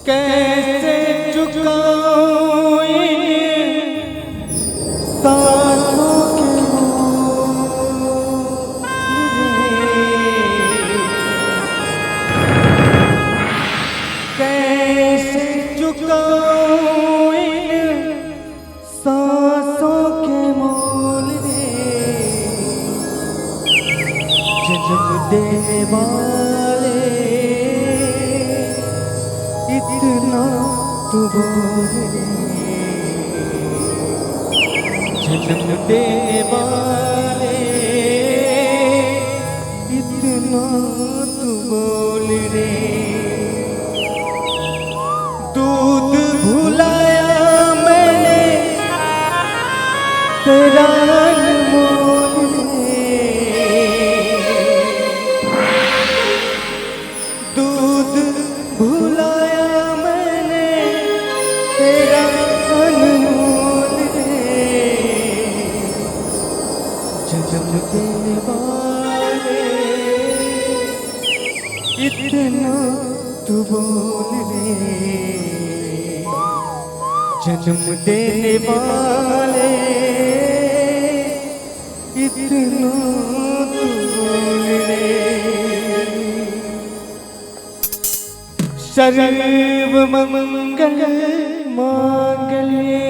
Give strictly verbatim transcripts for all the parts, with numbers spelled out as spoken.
कैसे चुकाऊं इन सांसों के मोल रे? कैसे चुकाऊं इन सांसों के मोल रे? जन्म देने वाले, इतना तो बोल रे। जन्म देने वाले, इतना तो बोल रे। दूध भुलाया मैंने, तेरा अनमोल रे। दूध भुलाया मैंने, तेरा अनमोल रे। जन्म देने वाले, इतना तू बोल रे। जन्म देने वाले, इतना तू बोल रे। सर्व मंगल मांगल्ये,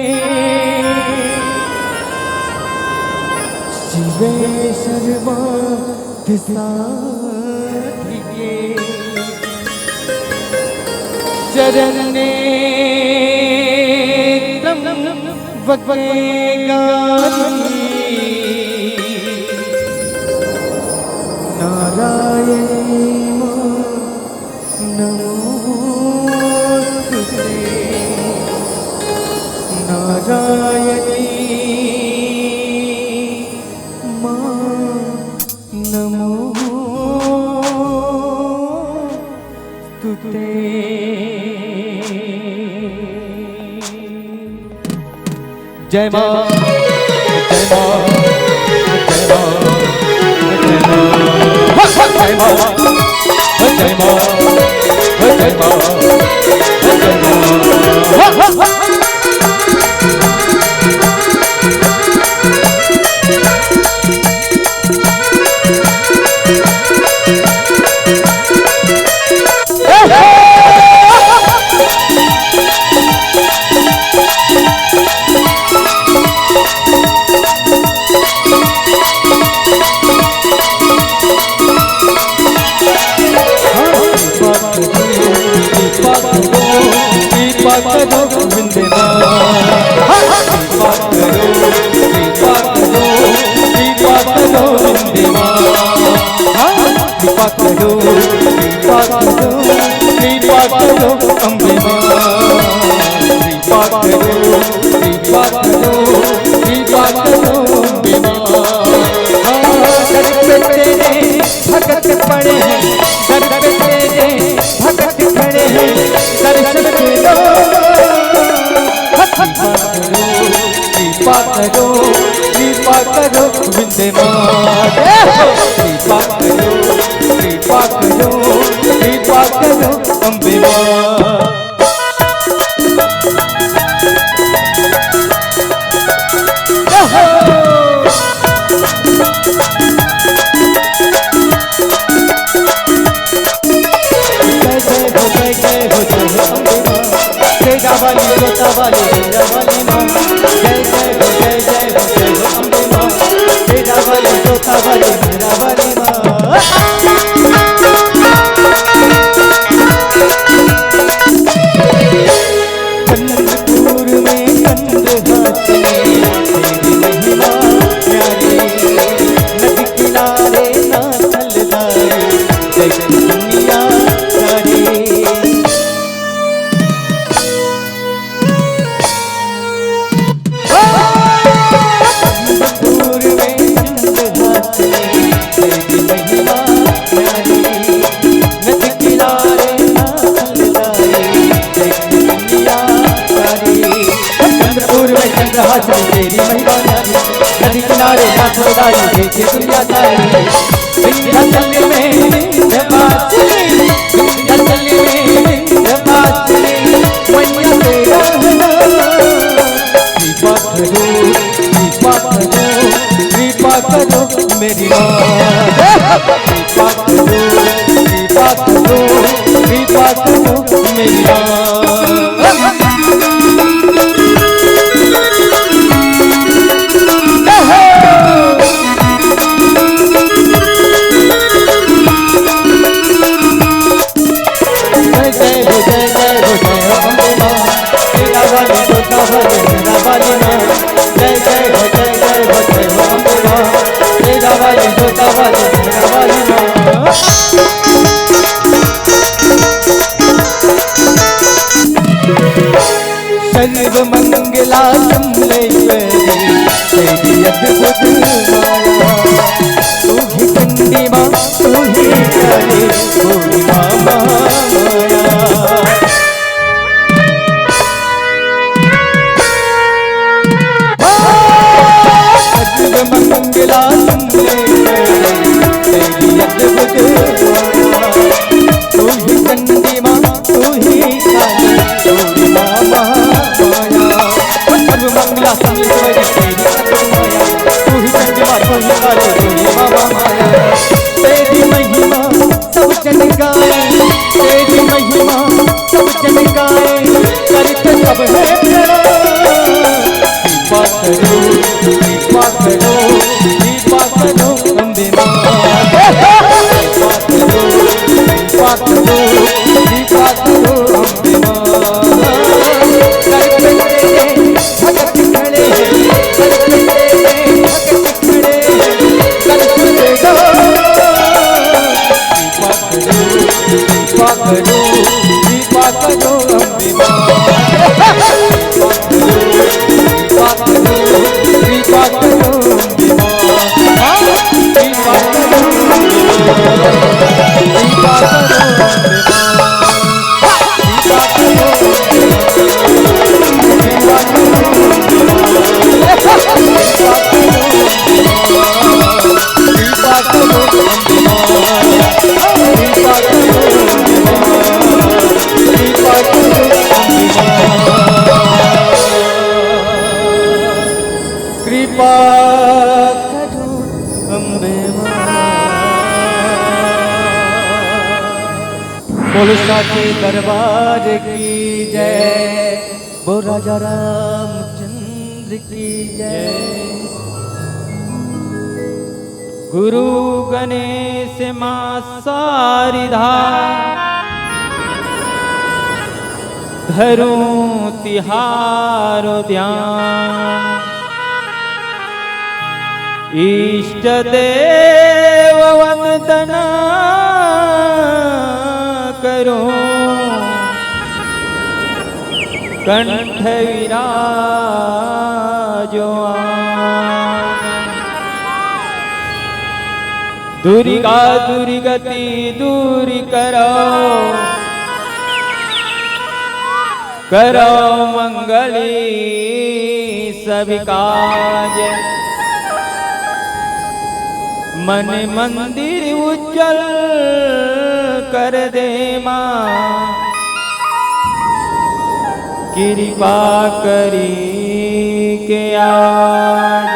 शिवे सर्वार्थ साधिके, शरण्ये त्र्यंबके गौरी, नारायणी नमोस्तुते। नारायणी मां नमोस्तुते। जय मां, जय मां, जय मां, जय मां। कृपा करो, कृपा करो, अम्बे माँ। कृपा करो, कृपा करो, कृपा करो, अम्बे माँ। हाँ, दर पे तेरे भगत पड़े हैं, दर पे तेरे भगत खड़े हैं, दर्शन दे दो। कृपा करो, कृपा करो, कृपा करो, विंध्य माँ। कृपा करो, कृपा करो, कृपा करो, अम्बे माँ। जय जय हो, जय जय हो, जय हो अम्बे माँ। शेरा वाली, जोता वाली, मेरा वाली माँ। जय जय हो, जय जय हो, जय हो अम्बे माँ। शेरा वाली, जोता वाली, मेरा वाली माँ। रहा चल तेरी महिमा न्यारी, नदी किनारे लाखों दारी, देखे दुनिया सारी। विंध्याचल में विंध्यवासिनी, विंध्याचल में विंध्यवासिनी, मैया तेरा है नाम। कृपा करो, कृपा करो, कृपा करो मेरी माँ। कृपा करो, कृपा करो, कृपा करो मेरी माँ। जय जय हो, जय जय हो, जय हो अम्बे माँ, शेरा वाली, जोता वाली, मेहरा वाली माँ। जय जय हो, जय जय हो, जय हो अम्बे माँ, शेरा वाली, जोता वाली, मेहरा वाली माँ। सर्व मंगला तुम ले, तेरी अद्भुत माया। तू ही चंडी माँ, तू ही काली, तू ही माँ महामाया। सर्व मंगला तुम ले, तेरी अद्भुत माया। तू ही चंडी माँ, तू ही काली, तू ही माँ महामाया। सर्व मंगला तुम ले, तेरी अद्भुत माया। तू ही चंडी माँ, तू ही काली, तू ही माँ महामाया। तेरी महिमा सब जन गाए, तेरी महिमा सब जन गाए, करते सब है प्रणाम। कृपा करो, कृपा करो, कृपा करो अम्बे माँ। कृपा करो, कृपा करो, कृपा करो अम्बे माँ। करते भगत खड़े हैं, करते भगत खड़े हैं, दर्शन दे दो। कृपा करो, कृपा करो, कृपा करो अम्बे माँ। कृपा करो, कृपा करो, कृपा करो अम्बे माँ। हाँ, कृपा करो अम्बे माँ। कृपा करो अम्बे माँ। कृपा करो अम्बे माँ। बोलो साचे दरबार की जय, बोल राजा रामचंद्र की जय। गुरु गणेश माँ शारदा, धरूं तिहारो ध्यान। इष्ट देव वंदना करूं, कंठ विराजो आन। दुर्गा दुर्गति दूर करो, करो मंगली सब काज। मन मंदिर उज्जल कर दे माँ, कृपा करी के आज।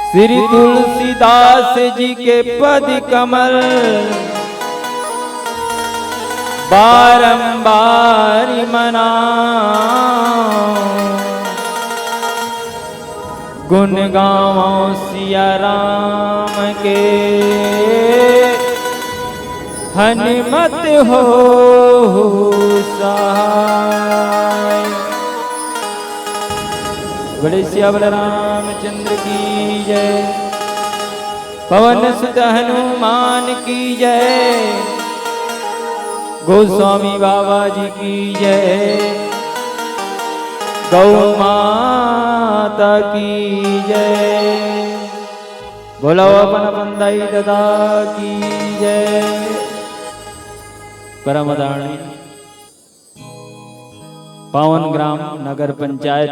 श्री तुलसीदास जी के पद कमल बारंबार मनाओ, गुण गावो सिया राम के, हनुमत हो सहाय। बोले सियावर रामचंद्र की जय, पवन सुत हनुमान की जय, गोस्वामी बाबा जी की जय, गौ माता की जय। बोलो अपन अपन दाई ददा की जय। परम आदरणीय पावन ग्राम नगर पंचायत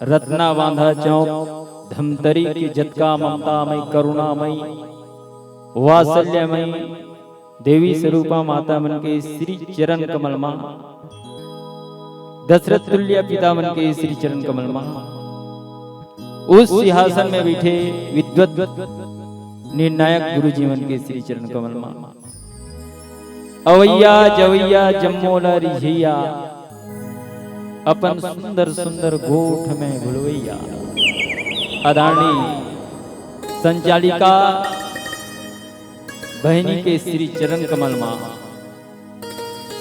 रत्ना बांधा चौक धमतरी के जतका ममतामय, करुणामय, वात्सल्यमय देवी स्वरूपा माता मन के श्री चरण कमल मा, दशरथ तुल्य पिता मन के श्री चरण कमल मा, उस सिंहासन में बैठे विद्वत निर्णायक गुरु जी मन के श्री चरण कमल मा, अवैया जवैया जम्मो ला रिझैया, अपन सुंदर सुंदर गोठ में भुलवैया, आदरणीय संचालिका बहिनी के श्री चरण कमल मा,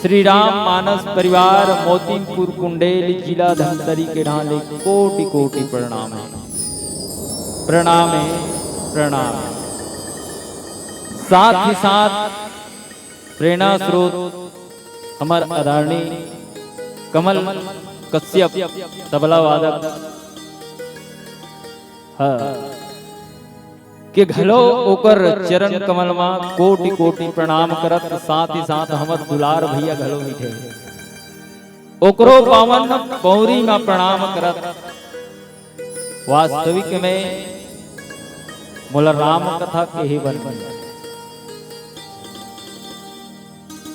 श्री राम मानस परिवार मोतीपुर कुंडेल, जिला धमतरी के ढाले कोटि कोटि प्रणाम है, प्रणाम है, प्रणाम है। साथ ही साथ प्रेरणा स्रोत हमर आदरणीय कमल कश्यप तबला वादक, हाँ, के घलो ओकर चरण कमल मा कोटि कोटि प्रणाम करत, साथ ही साथ हमर दुलार भैया घलो बैठे हे, ओकरो पावन पौरी मा प्रणाम करत, वास्तविक में मोला राम कथा केहे बर मिला।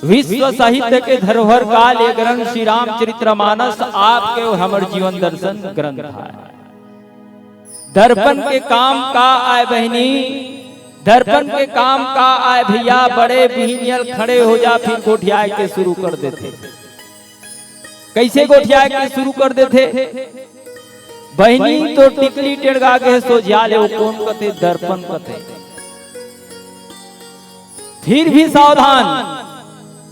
विश्व साहित्य के धरोहर काल ये ग्रंथ श्री रामचरित्र मानस आपके और हमर जीवन दर्शन ग्रंथ है। दर्पण के काम का आय बहिनी, दर्पण के काम का आय भैया? बड़े बिहिनियल खड़े हो जा, फिर गोठियाए के शुरू कर देथे। कइसे गोठियाए के शुरू कर देथे? बहिनी तो टिकली टेड़गा गे सोझिया ले, वो कोन कथे? दर्पण कथे। फिर भी सावधान,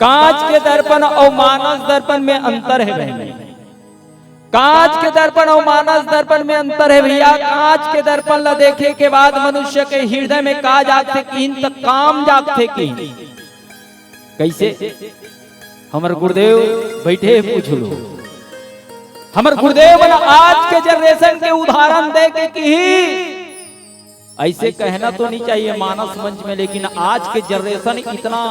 कांच के दर्पण अउ मानस दर्पण में अंतर हे बहिनी। कांच के दर्पण अउ मानस दर्पण में अंतर हे भैया। कांच के दर्पण ला देखे के बाद मनुष्य के हृदय में का जागथे किहिन, त काम जागथे किहिन। कइसे? हमर गुरुदेव बइठे हे, पूछ लो। हमर गुरुदेव मन आज के generation के उदाहरण दे के किही, अइसे कहना तो नहीं चाहिए मानस मंच में, लेकिन आज के generation इतना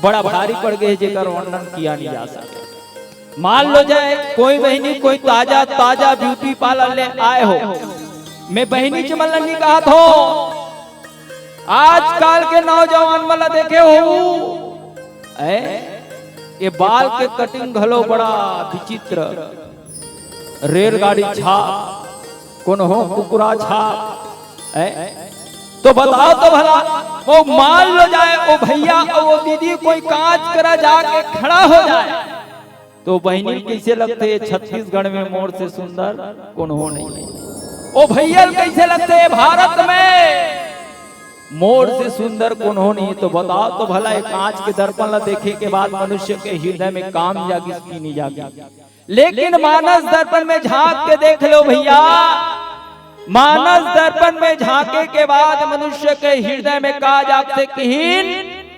बड़ा भारी पड़ गे हे, जेकर वर्णन किया नहीं जा सके। मान लो जाए कोई बहिनी कोई ताजा, ताजा beauty parlour ले आए हो, मैं बहिनी च मन ल नहीं कहत हो, आजकल के नौजवान मन ल देखे हो, ए, ये बाल के cutting घलो बड़ा विचित्र, रेलगाड़ी छाप, कोनो कुकुरा छाप, ए, तो बताओ तो भला, वो मान लो जाए, वो भैया और वो दीदी कोई कांच करा जाके खड़ा हो जाए, तो बहिनी ल कइसे लगथे, छत्तीसगढ़ में मोर से सुंदर कोनो नहीं? ओ भैया ल कइसे लगथे, भारत में मोर से सुंदर कोनो नहीं? तो बताओ तो भला, एक कांच के दर्पण ला देखे के बाद मनुष्य के हृदय में काम जागिस कि नहीं जागिस? लेकिन मानस दर्पण में झांक के देख लो भैया, मानस दर्पण में झांके के बाद मनुष्य के हृदय में का जागथे किहिन?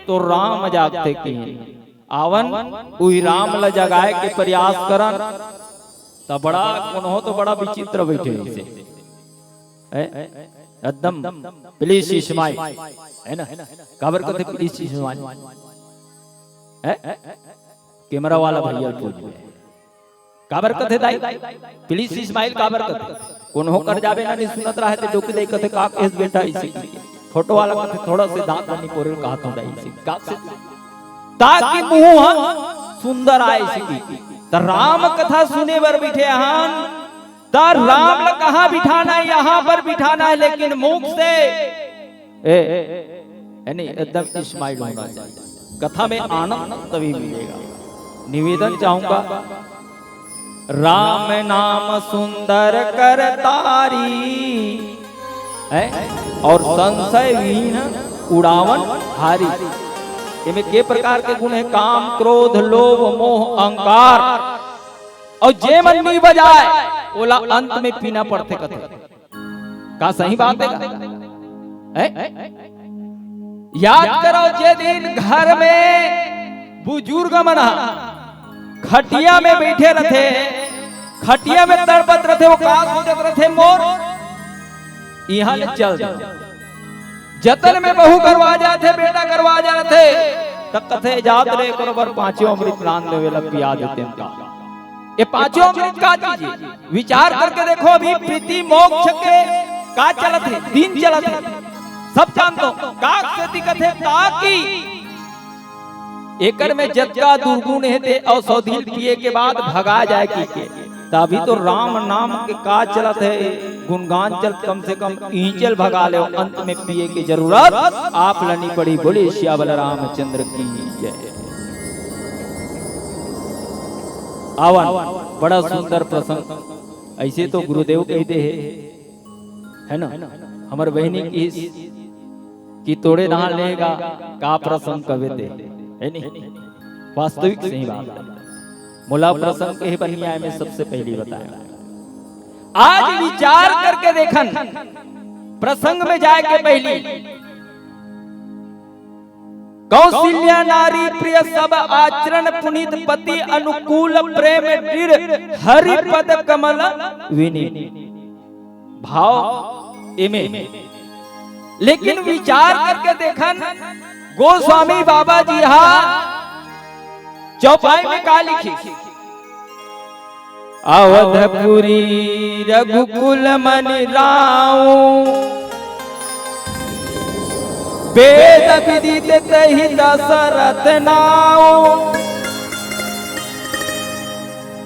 तो राम जागथे किहिन। आवन, उही राम ल जगाए के प्रयास करन। त बड़ा कोनो तो बड़ा विचित्र बइठे हे। हैं? एकदम please smile, है ना? काबर कथे please smile? हैं? कैमरा वाला भैया ल पूछ ले। काबर कथे दाई? Please smile काबर कथे? कोनो कर जाबे ना, नहीं सुनत रहे ते डोकी दे कथे, "का केस बेटा?" इसी फोटो वाला कथे, "थोड़ा से दांत नहीं पोरे कहा था दाई इसी का से, ताकि मुंह ह सुंदर आए इसी।" त राम कथा सुने बर बैठे हन, त राम ल कहाँ बिठाना है? यहाँ पर बिठाना है, लेकिन मुख से ए, ए, ए, नहीं, एकदम smile होना चाहिए। कथा में आनंद तभी मिलेगा। निवेदन चाहूंगा, राम नाम सुंदर कर तारी, है, और संशय विहीन उड़ावन हारी। एमे के प्रकार के गुण है? काम, क्रोध, लोभ, मोह, अहंकार। और जे मन नहीं बजाए, ओला अंत में पीना पड़थे कथे। का सही बात है का? हैं? याद करो, जे दिन घर में बुजुर्ग मन ह खटिया में बैठे रथे, खटिया में तड़पत रथे, वो का सोचत रथे? मोर इहां ले चल दे। जतन में बहू करवा जाथे, बेटा करवा जाथे, त कथे, "जात ले कोनो बर पांचों अमृत लान देवे ला पिया देते का।" ये पांचों अमृत का चीज हे? विचार करके देखो, अभी प्रीति मोक्ष के का चलत हे, दिन चलत हे, सब जानत हो। का सेती कथे? ताकि एकर में जतका दुर्गुण हे ते औषधि ल पिए के बाद भगा जाए कहिके। त अभी तो राम नाम के का चलत हे, गुणगान चलत, कम से कम इही ल भगा लेव, अंत में पिए के जरूरत आप ल नी पड़ी। बोले सियावर रामचंद्र की जय। आवन, बड़ा सुंदर प्रसंग। ऐसे तो गुरुदेव कहिथे हे, है ना? हमर बहिनी किहिस कि तोड़े धान लेगा, का प्रसंग कबे ते, है नी? वास्तविक सही बात हे। मोला प्रसंग के ही बनिया में सबसे पहली बताया। आज विचार करके देखन, प्रसंग में जाए के पहली, कौशल्या नारी प्रिय सब आचरण, पुनीत पति अनुकूल प्रेम दृढ़, हरि पद कमल विनीत। भाव एमे, लेकिन विचार करके देखन, गोस्वामी बाबा जी हा चौपाई में का लिखिस? अवधपुरी रघुकुल मनि राऊ, वेद विदित तहि दशरथ नाऊ।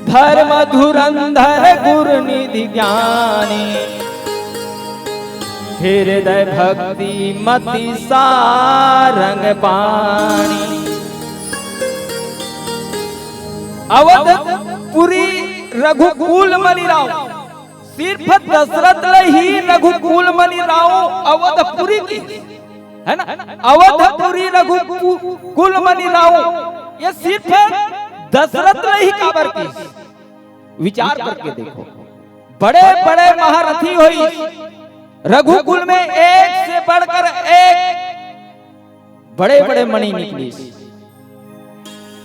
धर्म धुरंधर गुर निधि ज्ञानी, हृदय भक्ति मति सारंग पानी। अवधपुरी रघुकुल मनि राऊ, सिर्फ दशरथ ल ही रघुकुल मनि राऊ अवधपुरी किहिस, है ना? अवधपुरी रघुकुल मनि राऊ, ये सिर्फ दशरथ ल ही काबर किहिस? विचार करके देखो, बड़े बड़े महारथी होइस रघुकुल में, एक से बढ़कर एक बड़े बड़े मणि निकलिस।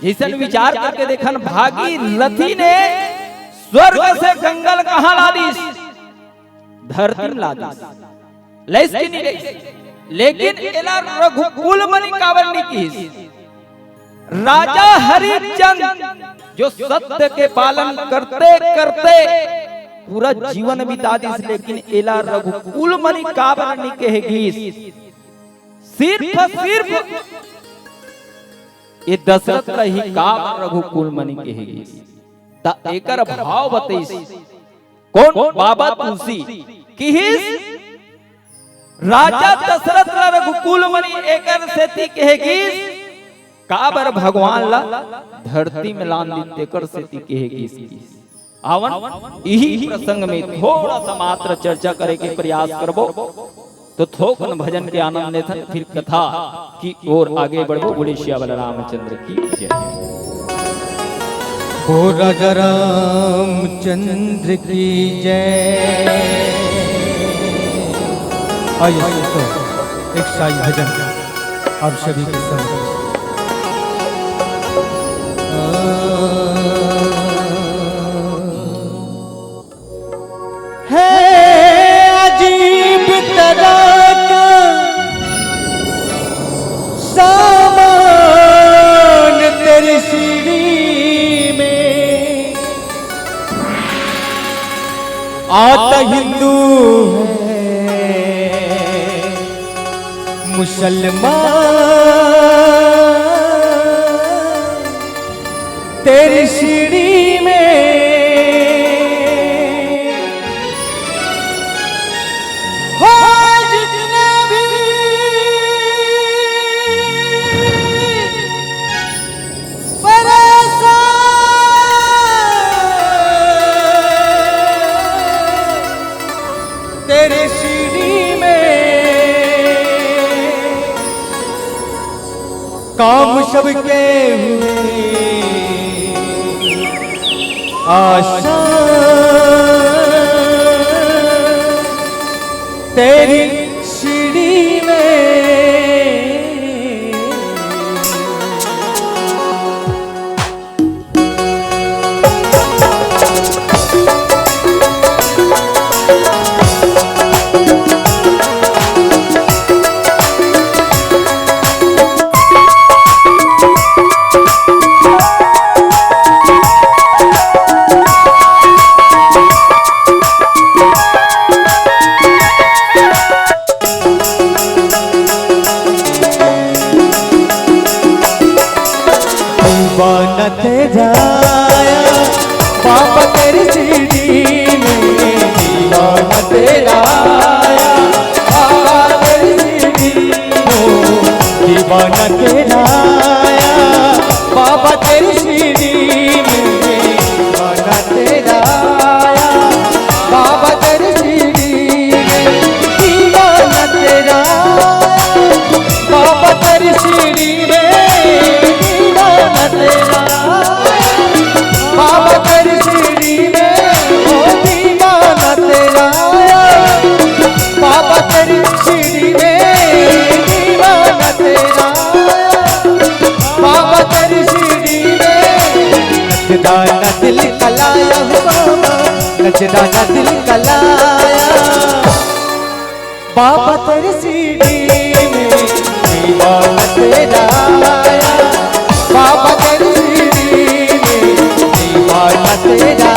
जइसन विचार करके देखन, भागीरथी ने स्वर्ग से गंगा ल कहां ला दिस? धरती में ला दिस। लइस कि नहीं लइस? लेकिन एला रघुकुल मनि काबर नहीं किहिस? राजा हरिश्चंद्र जो सत्य के पालन करते करते पूरा जीवन बिता दिस, लेकिन एला रघुकुल मनि काबर नहीं कहे गिस? सिर्फ, सिर्फ ये दशरथ ल ही काबर रघुकुल मनि कहे गिस? त एकर भाव बतइस। कोन? बाबा तुलसी किहिस, राजा दशरथ ल रघुकुल मनि एकर सेती कहे गिस, काबर भगवान ल धरती में लान दिन तेकर सेती कहे गिस। आवन, इही प्रसंग में थोड़ा सा मात्र चर्चा करे के प्रयास करबो। तो थोकन भजन के आनंद लेथन, फिर कथा की ओर आगे बढ़बो। बोले सियावर रामचंद्र की जय। बोल राजा रामचंद्र की जय। आइए दोस्तों, एक साई भजन आप सभी के समक्ष। है अजीब तरह का सामान तेरी सीढ़ी में। आता हिंदू है, मुसलमान तेरी सीढ़ी में। हो जितने भी परेशान तेरी सीढ़ी में, काम सबके हुए आसान तेरी सीढ़ी में। दीवाना तेरा आया, बाबा तेरी सीढ़ी में। दीवाना तेरा आया, बाबा तेरी सीढ़ी में। दीवाना तेरा आया, बाबा तेरी सीढ़ी में। दीवाना तेरा आया, बाबा तेरी सीढ़ी में। ओ दीवाना तेरा आया, बाबा तेरी सीढ़ी में। दीवाना तेरा आया, बाबा तेरी सीढ़ी में। नचदाना दिल का लाया हूँ बाबा, नचदाना दिल का लाया। बाबा तेरी सीढ़ी में, दीवाना तेरा आया। बाबा तेरी सीढ़ी में, दीवाना तेरा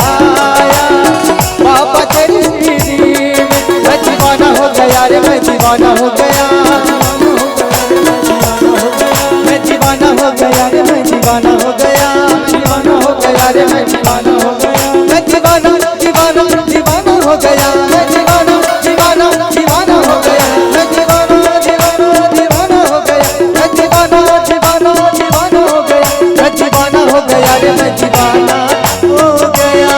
आया। बाबा तेरी सीढ़ी में। मैं दीवाना हो गया रे, मैं दीवाना हो गया। मैं दीवाना हो गया रे, मैं दीवाना हो गया। दीवाना हो गया रे, मैं दीवाना हो गया। मैं दीवाना, दीवाना, दीवाना हो गया। मैं दीवाना, दीवाना, दीवाना हो गया। मैं दीवाना, दीवाना, दीवाना हो गया। मैं दीवाना, दीवाना, दीवाना हो गया। मैं दीवाना हो गया रे, मैं दीवाना हो गया।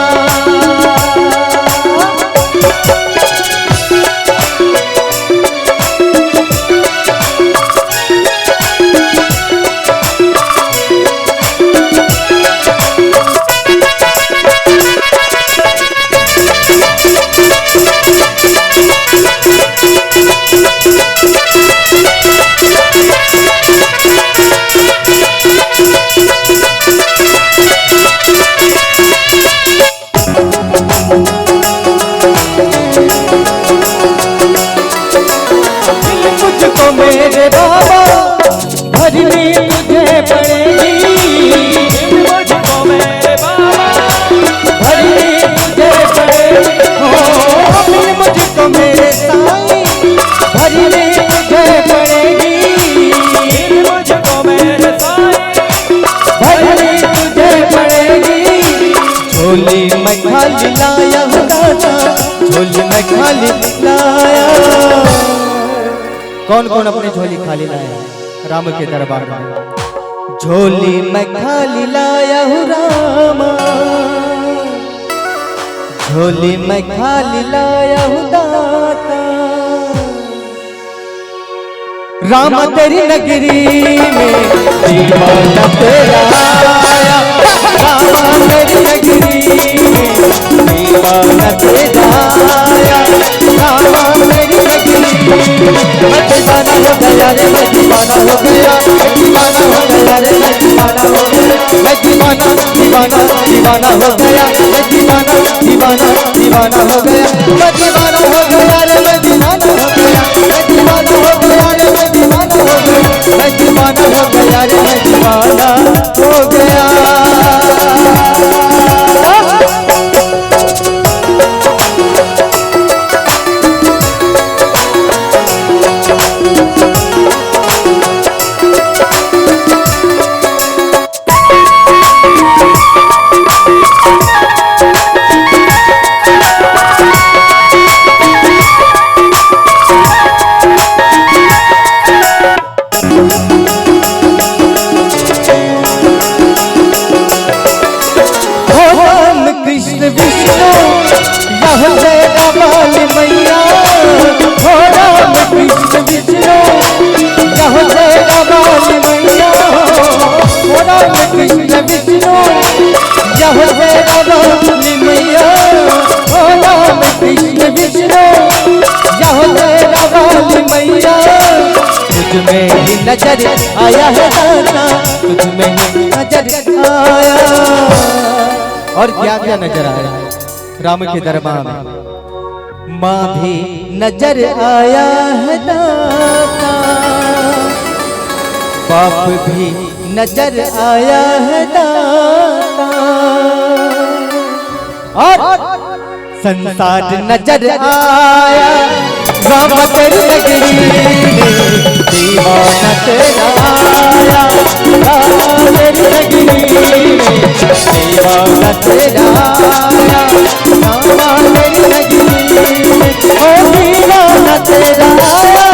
मुझको मेरे बाबा भरनी तुझे पड़ेगी। मुझको मेरे बाबा भरनी तुझे पड़ेगी। हो, मुझको मेरे साईं भरनी तुझे पड़ेगी। मुझको मेरे साईं भरनी तुझे पड़ेगी। झोली मैं खाली लाया हूँ दाता, झोली मैं खाली लाया। कौन कौन अपनी झोली खाली लाया राम के दरबार में? झोली मैं खाली लाया हूँ रामा, झोली मैं खाली लाया हूँ दाता। रामा तेरी नगरी में दीवाना तेरा आया। रामा तेरी नगरी में दीवाना तेरा आया। रामा तेरी नगरी में। मैं दीवाना हो गया रे, मैं दीवाना हो गया। मैं दीवाना हो गया रे, मैं दीवाना हो गया। मैं दीवाना, दीवाना, दीवाना हो गया। मैं दीवाना, दीवाना, दीवाना हो गया। मैं दीवाना हो गया रे, मैं दीवाना हो गया। मैं दीवाना हो गया रे, मैं दीवाना हो गया। मैं दीवाना हो गया रे, मैं दीवाना हो गया। हो राम कृष्ण विष्णु, या हो शेरा वाली मैया। हो राम कृष्ण विष्णु, या हो शेरा वाली मैया। हो राम कृष्ण विष्णु, या हो शेरा वाली मैया। हो राम कृष्ण विष्णु, या हो शेरा वाली मैया। तुझ में ही नजर आया है दाता, तुझ में ही नजर आया। और क्या क्या नजर आया राम के दरबार में? माँ भी नजर आया है दाता, बाप भी नजर आया है दाता। और संसार नजर आया, राम तेरी नगरी में दीवाना तेरा आया। राम तेरी नगरी में दीवाना तेरा आया। राम तेरी नगरी में, ओ दीवाना तेरा आया।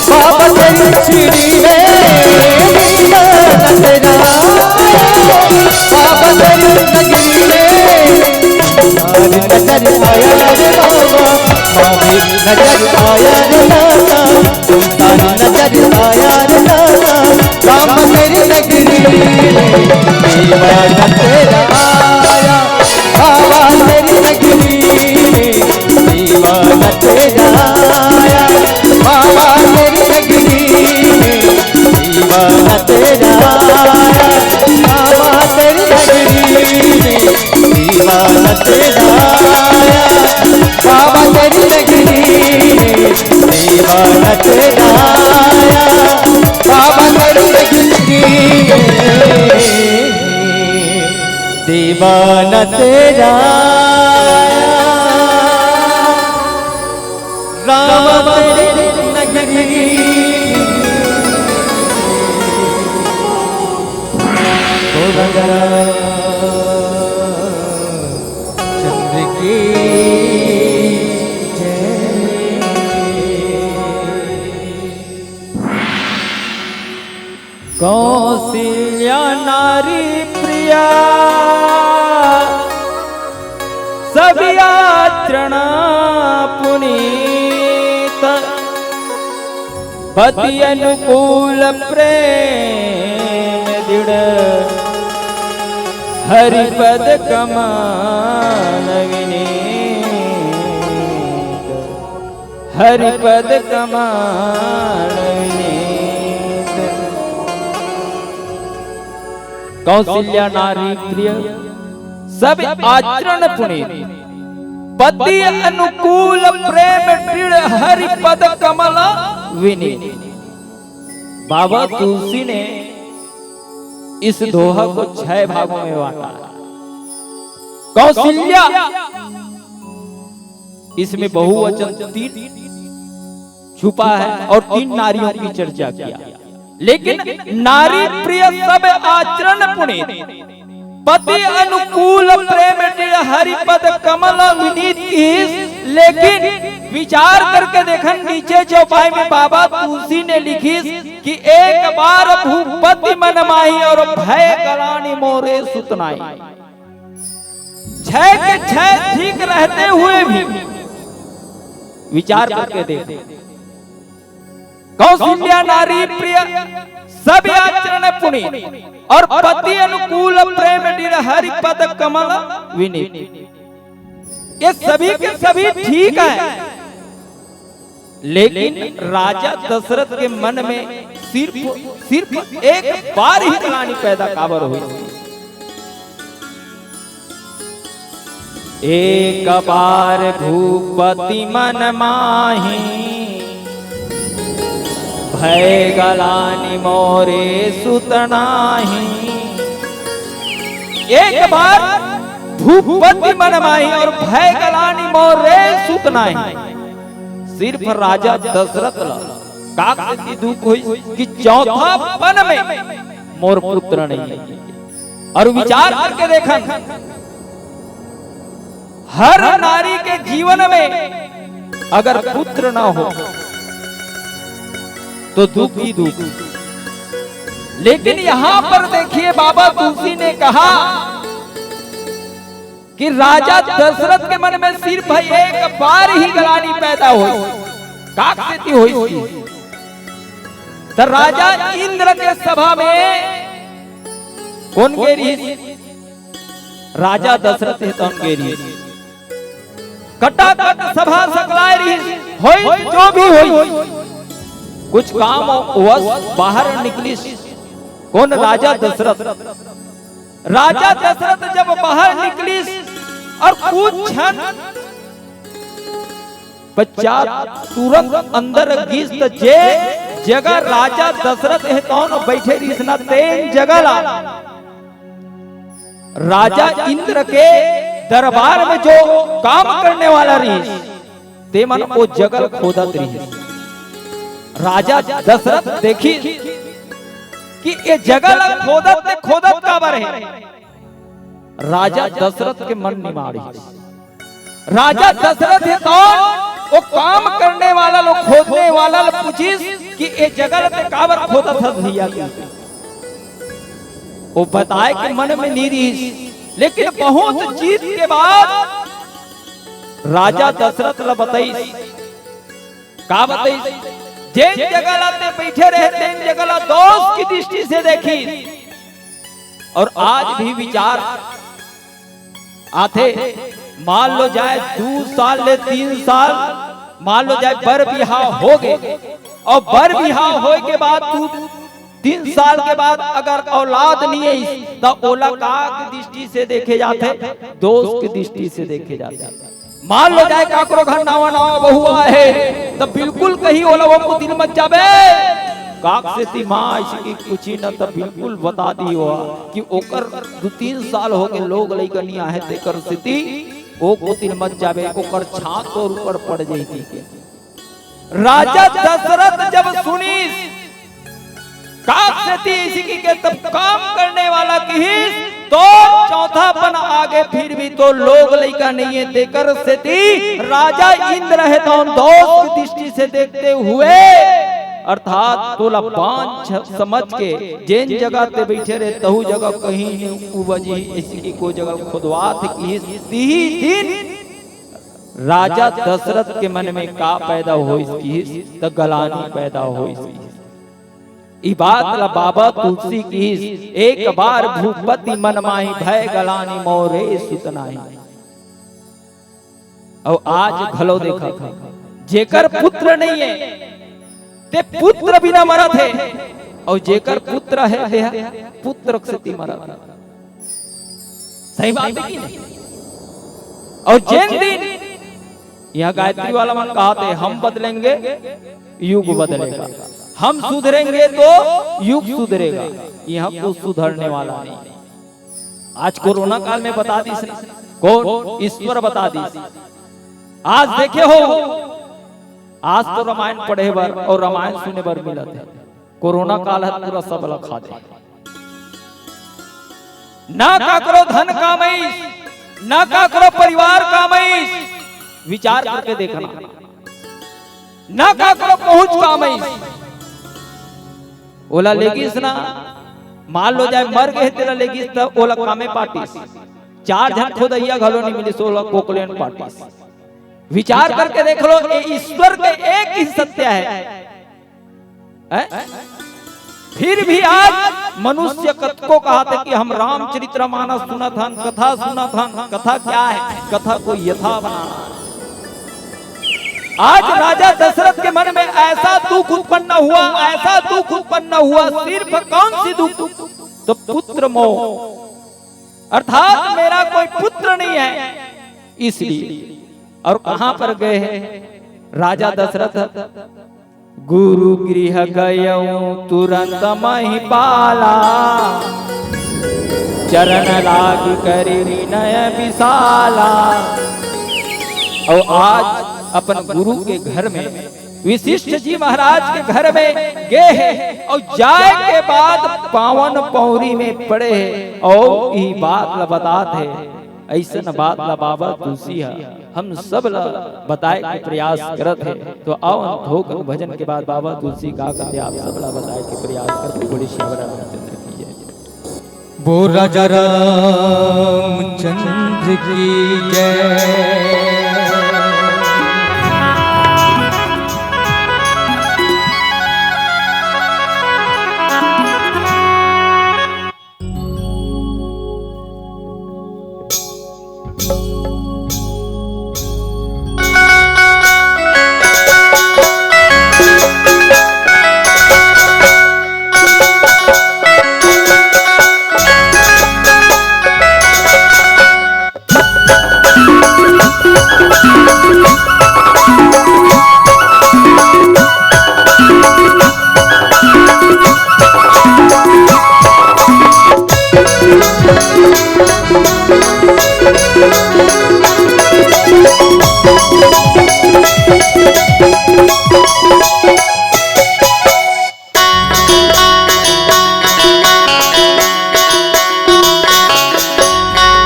बाबा तेरी सीढ़ी में नजर आया रे बाबा, बाबे नजर आया रे लाला, सुल्तान नजर आया रे लाला, बाबा तेरी नगरी में दीवाना तेरा आया, बाबा तेरी नगरी में दीवाना तेरा आया, बाबा तेरी नगरी में दीवाना तेरा आया, बाबा तेरी नगरी में दीवाना तेरा आया, बाबा तेरी नगरी में दीवाना तेरा आया, बाबा तेरी नगरी में दीवाना तेरा आया। राम तेरी नगरी। ओ राजा चंद्र की जय। कौशल्या नारी प्रिया, सब आचरण पुनीत। पति अनुकूल प्रेम दृढ़, हरिपद कमल विनीत। हरिपद कमल विनीत। कौशल्या नारी प्रिय, सब आचरण पुनीत। पति अनुकूल प्रेम दृढ़, हरिपद कमल विनीत। बाबा तुलसी ने इस दोहा को छह भागों में बांटा है। कौशल्या, इसमें बहुवचन तीन छुपा है और तीन नारियों की चर्चा किया, लेकिन नारी प्रिय सब आचरण पुनीत, पति अनुकूल प्रेम दृढ़, हरिपद कमल विनीत किहिस। लेकिन विचार करके देखन, नीचे चौपाई में बाबा तुलसी ने लिखिस कि एक बार भूपति मन माही और भय गलानी मोरे सुत नाई। छह के छह ठीक रहते हुए भी विचार करके देख, कौशल्या नारी प्रिय, सब आचरण पुनीत और पति अनुकूल प्रेम दृढ़, हरिपद कमल विनीत। ये सभी के सभी ठीक है, लेकिन राजा दशरथ के मन में सिर्फ, सिर्फ एक बार ही ग्लानि पैदा काबर हुई। एक बार भूपति मन माही, भय गलानि मोरे सुत नाही। एक बार भूपति मन माही और भय गलानि मोरे सुत नाही। सिर्फ राजा दशरथ ला काकति दुख होई कि चौथापन में मोर पुत्र नहीं। और विचार करके देखन, हर नारी के जीवन में अगर पुत्र ना हो तो दुख ही दुख। लेकिन यहाँ पर देखिए, बाबा तुलसी ने कहा कि राजा दशरथ के मन में सिर्फ एक बार ही ग्लानि पैदा होई। काकति होई थी। तो राजा इंद्र के सभा में कौन गे रहिस? राजा दशरथ हे तौन गे रहिस। कटाकट सभा सकलाय रहिस, होई जो भी होई। कुछ काम वश बाहर निकलिस। कौन? राजा दशरथ। राजा दशरथ जब बाहर निकलिस और कुछ क्षण पश्चात तुरंत अंदर गिस त जे जगह राजा दशरथ हे तौन बैठे रहिस ना, तेन जगह ला राजा इंद्र के दरबार में जो काम करने वाला रहिस, ते मन ओ जगह खोदत रहिस। राजा दशरथ देखिस कि ये जगह ला खोदत ते खोदत काबर हे। राजा दशरथ के मन निमाड़िस। राजा दशरथ हे तौन ओ काम करने वाला ला, खोदने वाला ला पूछिस कि ये जगह ला ते काबर खोदत हस भैया की। ओ बताए के मन में नी रहिस, लेकिन बहुत जिद के बाद राजा दशरथ ला बताइस, का बताइस? जेन जगह ला ते बइठे रहे, तेन जगह ला दोष की दृष्टि से देखिस। अउ आज भी विचार आथे, मान लो जाए दू साल ले तीन साल, मान लो जाए बर बिहाव हो गे, अउ बर बिहाव होय के बाद दू तीन साल के बाद अगर औलाद नइ आइस, त ओला का के दृष्टि से देखे जाथे? दोष के दृष्टि से देखे जाथे। मान लो जाए काकरो घर नवा नवा बहू आए हे, त बिल्कुल कही ओला, "वो कुतिल मत जाबे।" काक सेती माँ अइसे कि कुछ ही न, त बिल्कुल बता दी हो कि ओकर दू तीन साल हो गे, लोग लइका नइ आहे, तेकर सेती वो कुतिल मत जाबे, ओकर छात तोर ऊपर पड़ जाही के। राजा दशरथ जब सुनिस, काक सेती अइसे कहिके तब काम करने वाला किहिस, "तोर चौथापन आगे फिर भी तोर लोग लइका नइ हे, तेकर सेती राजा इंद्र हे तौन दोष की दृष्टि से देखते हुए, अर्थात तोला बांझ समझ के जेन जगह ते बइठे रहे, तहू जगह कहीं नइ उपजही, अइसे कहिके ओ जगह खोदवात हे," किहिस। तिही दिन राजा दशरथ के मन में का पैदा होइस किहिस, त गलानी पैदा होइस किहिस। ई बात ला बाबा तुलसी किहिस, "एक बार भूपति मन माही, भय गलानी मोरे सुत नाही।" अउ आज घलो देखा, जेकर पुत्र नइ हे, ते पुत्र बिना मरत हे, अउ जेकर पुत्र हे, ते पुत्र सेती मरत हे। सही बात हे कि नहीं? अउ जेन दिन इहाँ गायत्री वाला मन कहत हे, "हम बदलेंगे, युग बदलेगा, हम सुधरेंगे तो युग सुधरेगा," इहाँ कुछ सुधरने वाला नहीं। आज कोरोना काल में बता दिस ना, कौन? ईश्वर बता दिस। आज देखे हो, आज तो रामायण पढ़े बर अउ रामायण सुने बर मिलत हे, कोरोना काल ह पूरा सब ला खा दे। ना काकरो धन काम आइस, ना काकरो परिवार काम आइस। विचार करके देखना, ना काकरो पहुंच काम आइस। ओला लेगिस ना, मान लो जाए मर गे, तेला लेगिस त ओला कामे पाटिस। चार झन खोदइया घलो नइ मिलिस, ओला कोकलेन पाटिस। विचार करके देख लो, ये ईश्वर के एक ही सत्य है। हैं? फिर भी आज मनुष्य कतको कहत हे कि हम रामचरित्र मानस सुनत हन, कथा सुनत हन। कथा क्या है? कथा को यथा बनाना। आज राजा दशरथ के मन में ऐसा दुख उत्पन्न हुआ, ऐसा दुख उत्पन्न हुआ, सिर्फ कौन सी दुख? तो पुत्र मोह, अर्थात मेरा कोई पुत्र नहीं है, इसलिए। और कहां पर गए हैं राजा दशरथ? गुरु गृह गयौ तुरंत महिपाला, चरण लाग करि विनय विशाला। अउ आज अपन गुरु के घर में, वशिष्ठ जी महाराज के घर में गे हे अउ जाए के बाद पावन पौरी में पड़े हे अउ ई बात ल बतात हे। अइसन बात ला बाबा तुलसी ह हम सब ला बताए के प्रयास करत हे। तो आओ, हम थोक भजन के बाद बाबा तुलसी का कहते आप सब ला बताए के प्रयास करत हे। बोले श्याम रामचंद्र की जय। बोल राजा रामचंद्र की जय।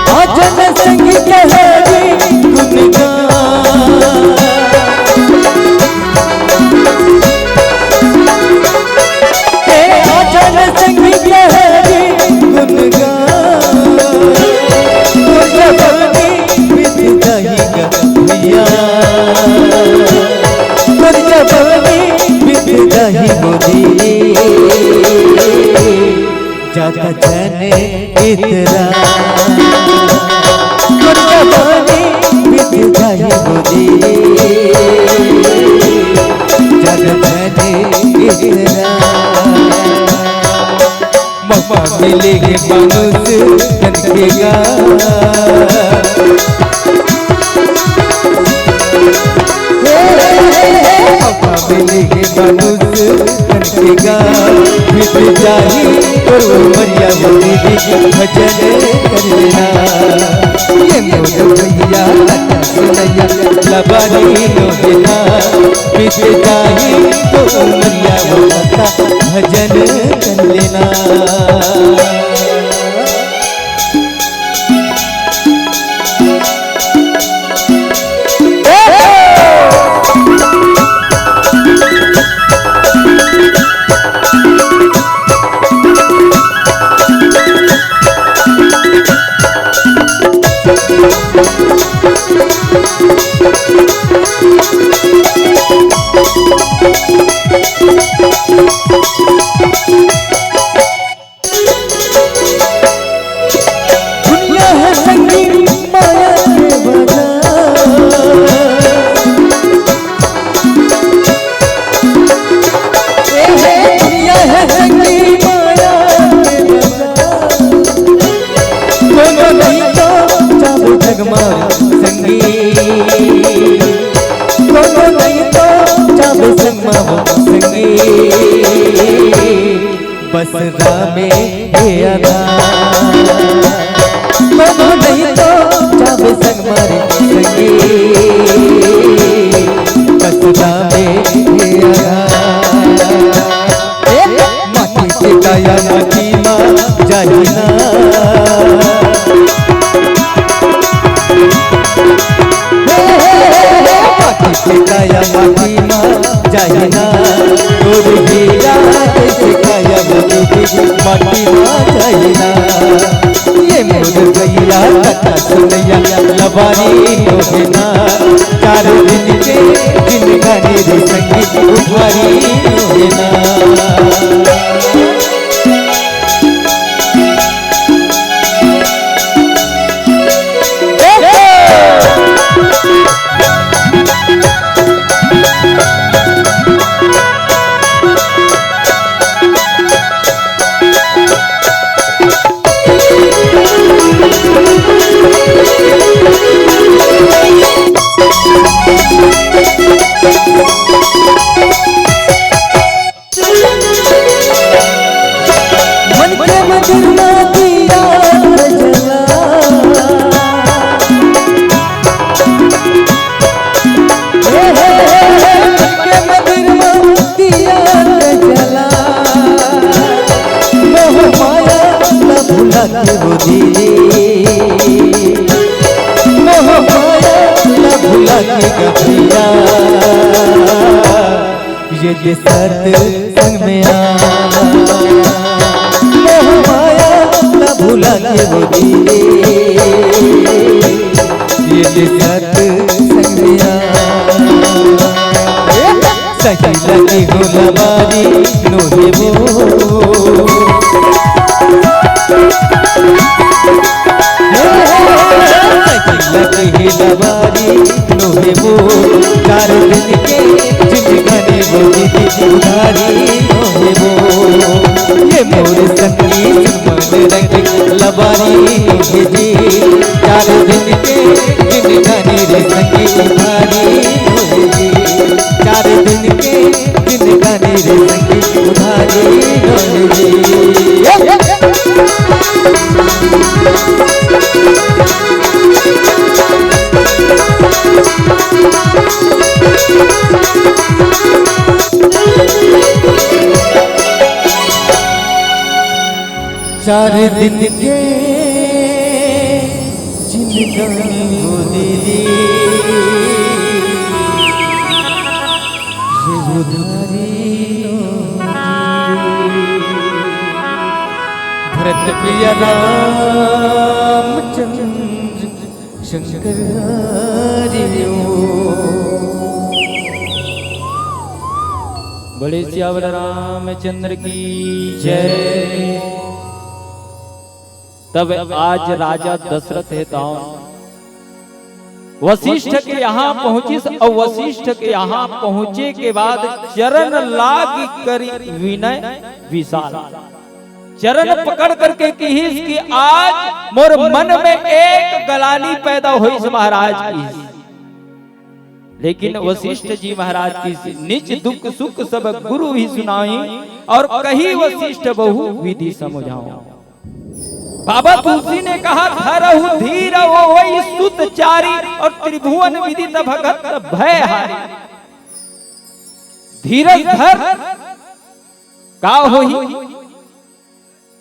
भजन संग कहे गुणगान तोर जवानी बीत जाही मोरी, जादा झन इतरा। तोर जवानी बीत जाही मोरी, जादा झन इतरा। मौका मिले हे मानुष तन के गा। मौका मिले हे मानुष तन के गा। बीत जाही तोर उमरिया वो दीदी, भजन कर लेना। ये मोर भैया सुनैया लबारी नो हे ना। बीत जाही तोर उमरिया वो दाता, भजन कर लेना। दुनिया है संगीत माया के बाजार। ए हे दुनिया है संगीत माया के बाजार। कोनो नहीं तो जाबे जगमा संगीत। कोनो नहीं तो जाबे संगमा संगीत। बस रामे हे आधार। कोनो नहीं तो जाबे संग मारे संगी। बस रामे हे आधार। ए, माटी के काया माटी मा जाही ना। माटी के काया माटी मा जाही ना, तोर हीरा जैसे काया वो दीदी माटी मा जाही ना। ये मोर भैया कथा सुनैया लबारी नो हे ना, चार दिन के जिंदगानी रे संगी उधारी नो हे ना। मन के मंदिर में दिया जला। हे, हे, हे, हे, मन के मंदिर में दिया जला। मोह माया ला भुला के वो दीदी। मोह माया ला भुला के गपिया। ये जे सत संग में आ, मोह माया ला भुला के वो दीदी। ये जे सत संग में आ, सही लगी होला बारी नोहे वो। सही लगी होला बारी नोहे वो, चार दिन के जिंदगानी वो दीदी उधारी नोहे वो। ये मोर संगी सुमन रंग लबारी नोहे जी, चार दिन के जिंदगानी रे संगी उधारी नोहे जी, चार दिन के जिंदगानी रे संगी उधारी नोहे जी। चार दिन के जिंदगानी वो दीदी, ये उधारी नो। भरत प्रिय रामचंद्र शंकर हरिओ। बोले सियावर रामचंद्र की जय। तब आज राजा दशरथ हे तौन वशिष्ठ के यहाँ पहुंचिस, अउ वशिष्ठ के यहाँ पहुंचे के बाद चरण लाग करी विनय विशाल, चरण पकड़ करके किहिस कि आज मोर मन में एक गलानी पैदा होइस महाराज की। लेकिन वशिष्ठ जी महाराज की निज दुख सुख सब गुरु ही सुनाई, और कही वशिष्ठ बहु विधि समुझाओ। बाबा तुलसी ने कहा, धरहु धीर होई सुत चारी, और त्रिभुवन विदित भगत भय हारी। धीरज धर, का होही?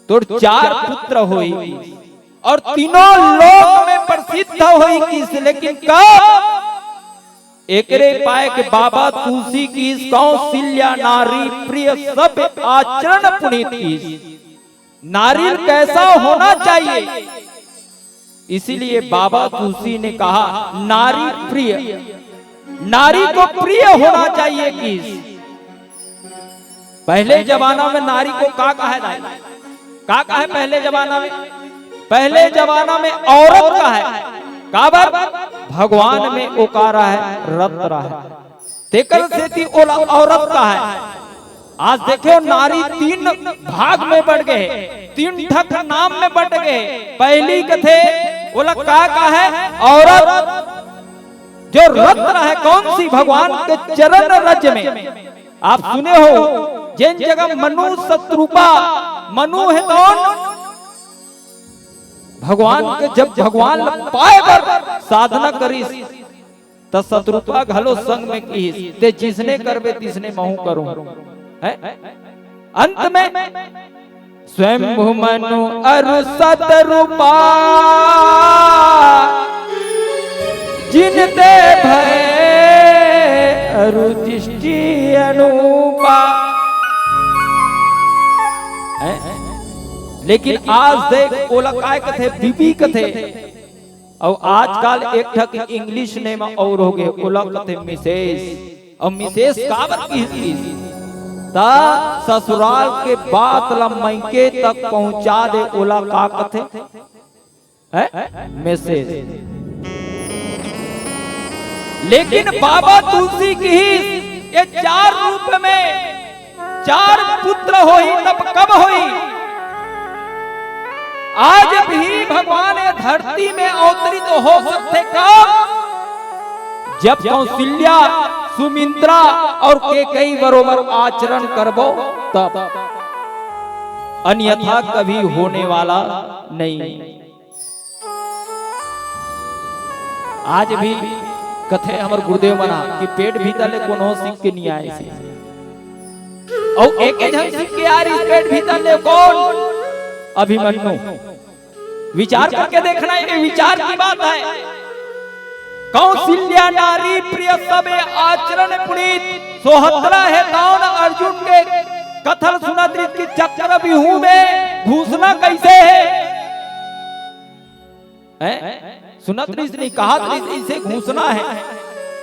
तोर चार पुत्र होई और तीनों लोक में प्रसिद्ध होई किस, लेकिन कब? एकरे पाए के बाबा तुलसी की कौशल्या नारी प्रिय सब आचरण पुनीत की। नारी कैसा होना चाहिए, इसीलिए बाबा तुलसी ने कहा नारी प्रिय, नारी को प्रिय होना चाहिए किस। पहले जमाना में नारी को का कहा है? का कहा है पहले जमाना में? पहले जमाना में औरत कहा है, काबर? भगवान में ओकारा है, रत रहा है, तेकर सेती ओला औरत कहा है। आज देखो नारी तीन भाग में बट गए, तीन ठक नाम में बट गए। पहली कथे ओला का कहा है? औरत। जो रत रहा है कौन सी? भगवान के चरण रज में। आप सुने हो, जेन जगह मनु शतरूपा, मनु हे कौन? भगवान के, जब भगवान ल पाए बर साधना करिस, त शतरूपा घलो संग में किहिस, ते जिसने करबे तिसने महूं करूं। हैं? अंत में स्वयंभू मनु अरु शतरूपा, जिनते भय अरु दृष्टि अनूपा। हैं? लेकिन आज देख, ओला काय कथे? बीबी कथे। अउ आजकल एक ठक English name अउ हो गे, ओला कथे मिसेस। अउ मिसेस काबर किहिस? त ससुराल के बात ला मइके तक पहुंचा दे, ओला का कथे? हैं? मिसेस। लेकिन बाबा तुलसी किहिस, ये चार रूप में चार पुत्र होही, तब कब होही? आज भी भगवान ये धरती में अवतरित हो सकथे कब? जब कौशल्या, सुमित्रा और केकई बरोबर आचरण करबो तब, अन्यथा कभी होने वाला नहीं। आज भी कथे हमर गुरुदेव मना कि पेट भीतर ले कोनो सीख के नहीं आए से। अउ एके झन सीख के आ रहिस पेट भीतर ले, कौन? अभिमन्यु। विचार करके देखना, ये विचार की बात है। कौशल्या नारी प्रिय सबे आचरण पुनीत, सोहतरा हे तौन अर्जुन के कथल सुनत रिहिस कि चक्रव्यूह में घुसना कैसे है? हैं? सुनत रहिस नहीं, कहत रहिस, इसे घुसना है।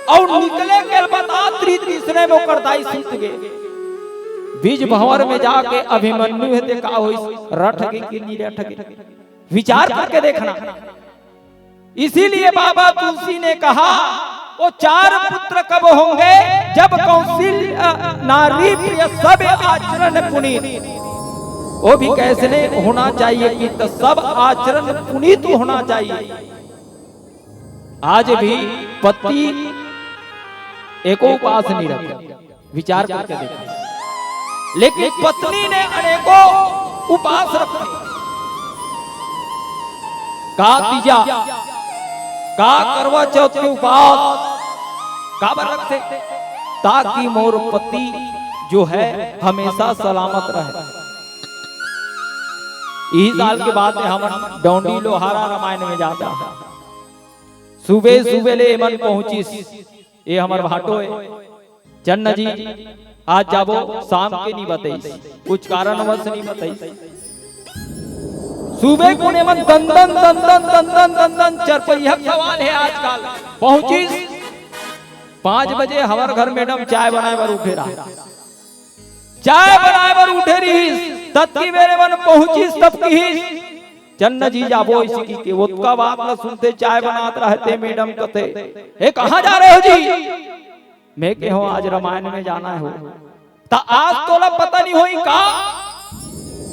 अउ निकले के बतात रहिस, तीसरे में ओकर दाई सुत गे। बीच भंवर में जाके अभिमन्यु हे ते का होइस, रट गे कि नहीं रट गे? विचार करके देखना। इसीलिए बाबा तुलसी ने कहा, वो चार पुत्र कब होंगे, जब कौशल्या नारी प्रिय सब आचरण पुनीत। वो भी कैसने होना चाहिए कि तो सब आचरण पुनीत होना चाहिए। आज भी पति एको उपास नहीं रखे, विचार करके देखो। लेकिन पत्नी ने अनेकों उपास रखे। का तीजा, का करवा चौथ के उपास काबर रखथे? ताकि मोर पति जो है हमेशा सलामत रहे। इही साल के बाद में हमन डौंडी लोहारा रामायण में जाता है। सुबह सुबह ले एमन पहुंचिस, ये हमर भाटो है। चन्ना जी, आज जाबो, शाम के नहीं बताइस, कुछ कारणवश नहीं बताइस। सुबह कोने मन दंदन, दंदन, दंदन, दंदन, चरपैया सवाल है आजकल। पहुंचिस पाँच बजे, हमार घर मैडम चाय बनाए बर उठे रहा। चाय बनाए बर उठे रिहिस, ततकी बेर एमन पहुंचिस तब किहिस, "चल न जी जाबो," अइसे कहिके। ओतका बात ल सुनते चाय बनात रहते, मैडम कथे, "ए, कहाँ जा रहे हो जी?" मैं कहेंव, "आज रामायण में जाना हे हो।" "त आज तोला पता नहीं होही का?"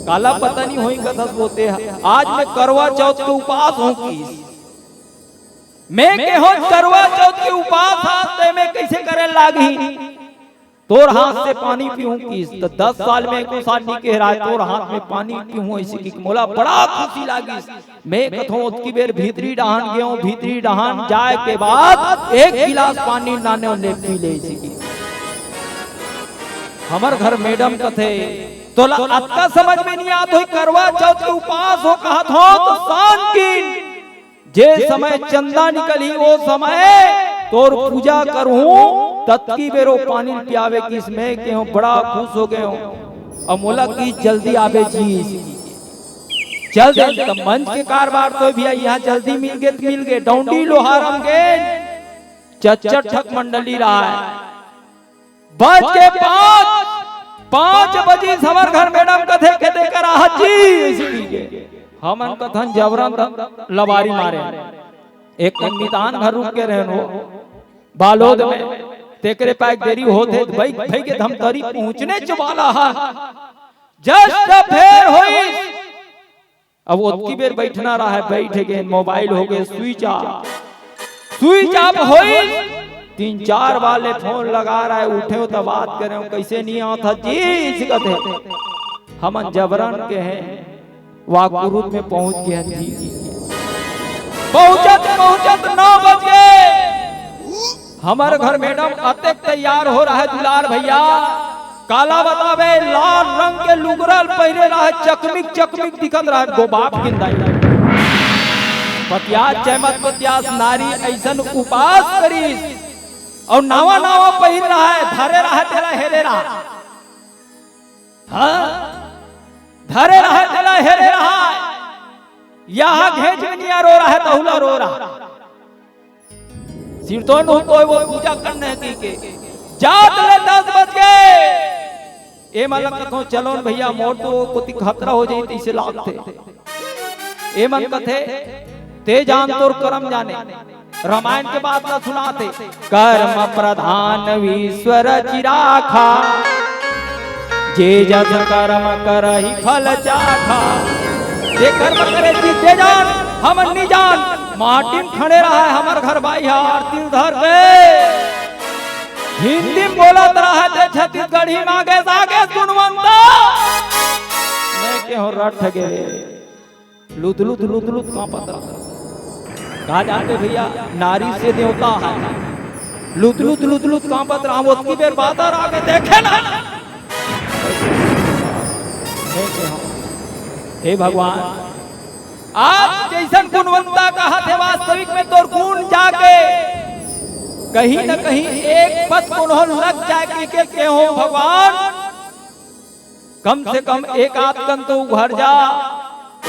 "काला पता नहीं होही कथस?" "बोलते ह, आज मैं करवा चौथ के उपास हों," किहिस। मैं कहेंव, "करवा चौथ के उपास आज ते में कइसे करे लागही?" "तोर हाथ से पानी पीहूं," किहिस। "त दस साल में एको साल नहीं कहे रहय, तोर हाथ में पानी पीहूं," अइसे कहिके मोला बड़ा खुशी लागिस। मैं कथंव, ओतकी बेर भीतरी डहान गेंव, भीतरी डहान जाए के बाद एक गिलास पानी नाने ले पी ले, अइसे कहिके। हमर घर मैडम कथे, "तोला अतका समझ में नहीं आत होही, करवा चौथ के उपास हों कहत हों त शांत किन, जे समय चंदा निकलही, ओ समय तोर पूजा करहूं, ततकी बेर ओ पानी ल पियाबे," किहिस। मैं कहेंव, बड़ा खुश हो गेंव। अब मोला किहिस, "जल्दी आबे जी।" चल देन, त मंच के कारबार तो भैया इहां जल्दी मिल गे त मिल गे, डौंडी लोहार हम गेन, चच्चर ठक मंडली रहय। बज के पाँच, पाँच बजिस, हमर घर मैडम कथे, "कते कर आहत जी?" अइसे कहिके। हमन कथन, "जबरन लबारी मारे।" एक ठन मितान घर रुक के रहेन हो, बालोद में, तेकरे पाए देरी होत हे, त बइठ, बइठ के धमतरी पहुंचनेच वाला हे। Just फेर होइस, अब ओतकी बेर बइठना रहय, बइठ गेन, मोबाइल हो गे switch off। Switch off होइस, तीन चार बार ले फोन लगा रहय, उठेंव त बात करेंव, "कइसे नहीं आवत हस जी?" अइसे कथे। हमन जबरन कहेन, "वा कुरुद में पहुंच गेन जी।" पहुंचत पहुंचत नौ बज गे। हमर घर मैडम अतेक तैयार हो रहय दुलार भैया, काला बताबे, लाल रंग के लुगरा ल पहिरे रहय, चकमिक चकमिक दिखत रहय, गोबाप किंदाई। पतियास चैमत पतियास नारी अइसन उपास करिस, अउ नावा नावा पहिर रहय, धरे रहय तेला हेरे रहय। हां, धरे रहय तेला हेरे रहय, इहां घेंच में निया रो रहय, तहू ला रो रहय। सिरतोन हो तो वो पूजा करने की के। जात ले दस बज गे। एमन ल कथंव, "चलो न भैया, मोर तो कोती खतरा हो जाही," तइसे लागथे। एमन कथे, "ते जान तोर करम जाने।" रामायण के बात ल सुनाथे, "कर्म प्रधान विश्व रचि राखा, जे जस कर्म करहि फल चाखा।" जे कर्म करे जी, जे जान, हमन नी जान। माटी म खड़े रहय हमर घर बाई ह, आरती धर के हिंदी म बोलत रहय, ते छत्तीसगढ़ी म आगे सागे गुणवंता। मैं केहूं रठ गे रे, लुत लुत लुत लुत कांपत रहय। का जानबे भैया, नारी से देवता हे। लुत लुत लुत लुत कांपत रहय, ओतकी बेर बादर आके देखे ना। हे भगवान, आज जइसन गुणवंता कहत हे, वास्तविक में तोर गुण जागे, कहीं न कहीं एक पद कोनो लग जाए कहिके केहूं भगवान। कम से कम एक आध कन तो उघर जा।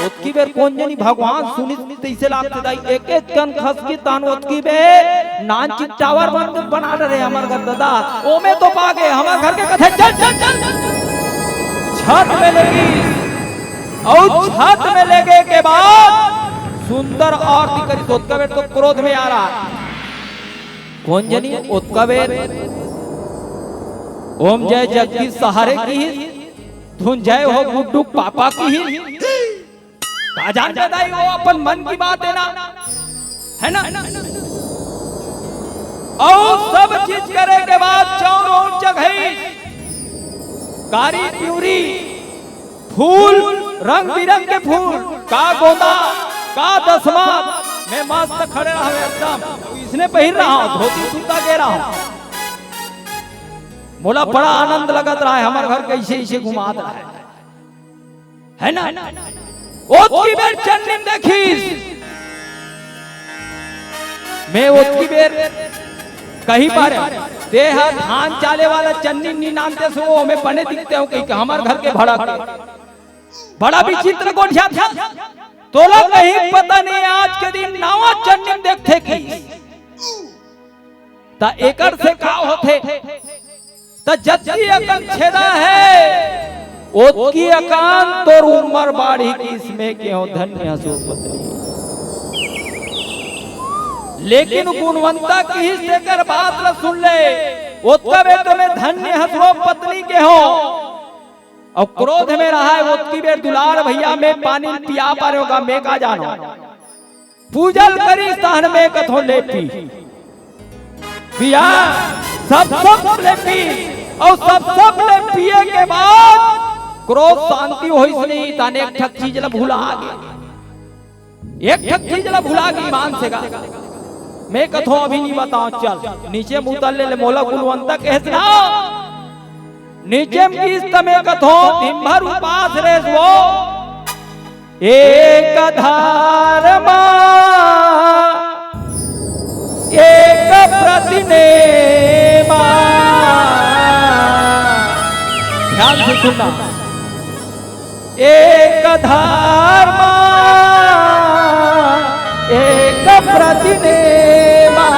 ओतकी बेर कोन जनी भगवान सुनिस तइसे लागथे दाई, एक एक कन खसकी तहान ओतकी बेर नानचिन टावर बन, बना डरे हमर घर ददा, ओमे तो पा गे, हमर घर के कथे, "चल, चल, चल।" छत में लेगिस, अउ छत में लेगे के बाद सुंदर आरती करिस, ओतका बेर तो क्रोध में आ रहय। कोन जनी ओतका बेर ओम जय जगदीश सहारे किहिस, धुन जय हो गुड्डू पापा किहिस। का जानबे दाई, वो अपन मन की बात हे ना, हे ना? अउ सब चीज करे के बाद चारों ओर जगहिस, कारी पिंवरी, फूल, रंग बिरंग के फूल, का गोंदा, का दसमा, मैं मस्त खड़े रहंव एकदम। अइसने पहिर रहंव, धोती कुर्ता गे रहंव। मोला बड़ा आनंद लगत रहय, हमर घर कइसे अइसे घुमात रहय, हे ना? ओतकी बेर चन्नी ल देखिस, मैं ओतकी बेर कहि पारेंव, "तेंह धान चाले वाला चन्नी ल नी नानतेस, ओमे बने दिखते हंव," कहिके हमर घर के भड़क। बड़ा विचित्र गोठियाथे। तोला कहीं पता नहीं, आज के दिन नावा चन्नी ल देखथे कि। त एकर से का होथे? त जतकी अकन छेदा हे, ओतकी अकन तोर उमर बाढ़ही किहिस। में केहेंव धन्य हस ओ पत्नी। लेकिन गुणवंता किहिस तेकर बात ल सुन ले, ओतका बेर तो में धन्य हस ओ पत्नी केहेंव। अउ क्रोध में रहय, ओतकी बेर दुलार भइया में पानी पिया पारेंव गा, में का जानों। पूजा ल करिस तहन में कथों ले पी। पिया, सब सब ले पी, अउ सब सब ले पिए के बाद क्रोध शांति होइस नहीं, तहन एक ठक चीज ल भुला गे। एक ठक चीज ल भुला गे ईमान से गा। में कथों अभी नहीं बताओं, चल नीचे में उतर ले, ले मोला गुणवंता कहेस ना। नीचे में किहिस त में कथों दिन भर उपास रेहेस ओ। एक धार मा एक प्रतिनेमा। ध्यान से सुनना। एक धार मा एक प्रतिनेमा।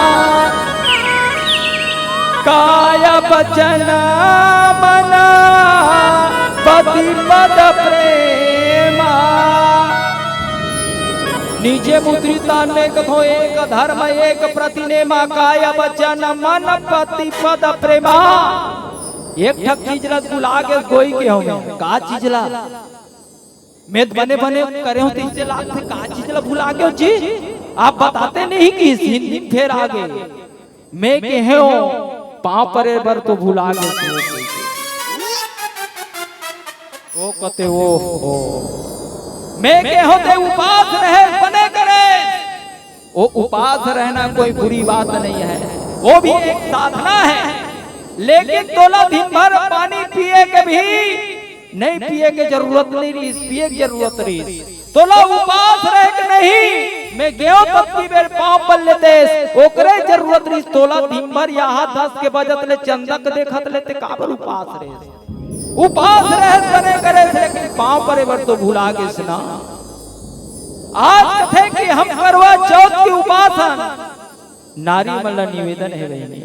काय वचन मन पति पद प्रेमा। नीचे में उतरिस तहन में कथों एक धर्म एक प्रतिनेमा, काय वचन मन पति पद प्रेमा। एक ठक चीज ल भुला गेस गोई केहेंव में। का चीज ल? में त बने बने करेंव तइसे लागथे, का चीज ल भुला गेस जी? आप बताते नहीं किहिस, हिंदी में फेर आ गे। में केहेंव पाँव परे बर तो भुला गेस ओ। ओ कथे ओ हो। में केहेंव ते उपास रहेस बने करेस। ओ उपास रहना कोई बुरी बात नहीं है, वो भी एक साधना है। लेकिन तोला दिन भर पानी पिए के भी नहीं, पिए के जरूरत नहीं रहिस, पिए के जरूरत रहिस। तोला उपास रहे के नहीं, में गेंव ततकी बेर पाँव पल्ले तेस, ओकरे जरूरत रहिस। तोला दिन भर इहाँ धस के बजत ले चंदा के देखत ले ते काबर उपास रहेस? उपास रहेस बने करेस, लेकिन पाँव परे बर तो भुला गेस ना। आज कथे कि हम करवा चौथ के उपास हन, नारी मन ला निवेदन हे बहिनी,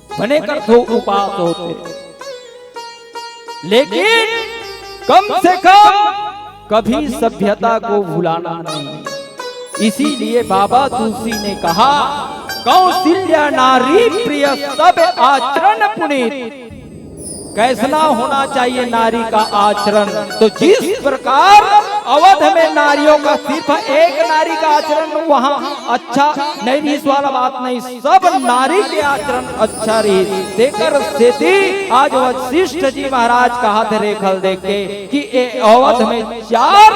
बने करथो उपास होथे, लेकिन कम से कम कभी सभ्यता को भुलाना नहीं। इसीलिए बाबा तुलसी ने कहा, कौशल्या नारी प्रिय सब आचरण पुनीत। कैसना होना चाहिए नारी का आचरण? तो जिस प्रकार अवध में नारियों का सिर्फ एक नारी का आचरण वहाँ अच्छा नहीं रहिस वाला बात नहीं, सब नारी के आचरण अच्छा रहिस। तेकर सेती आज वशिष्ठ जी महाराज कहत हे रेखा ल देख के कि ए अवध में चार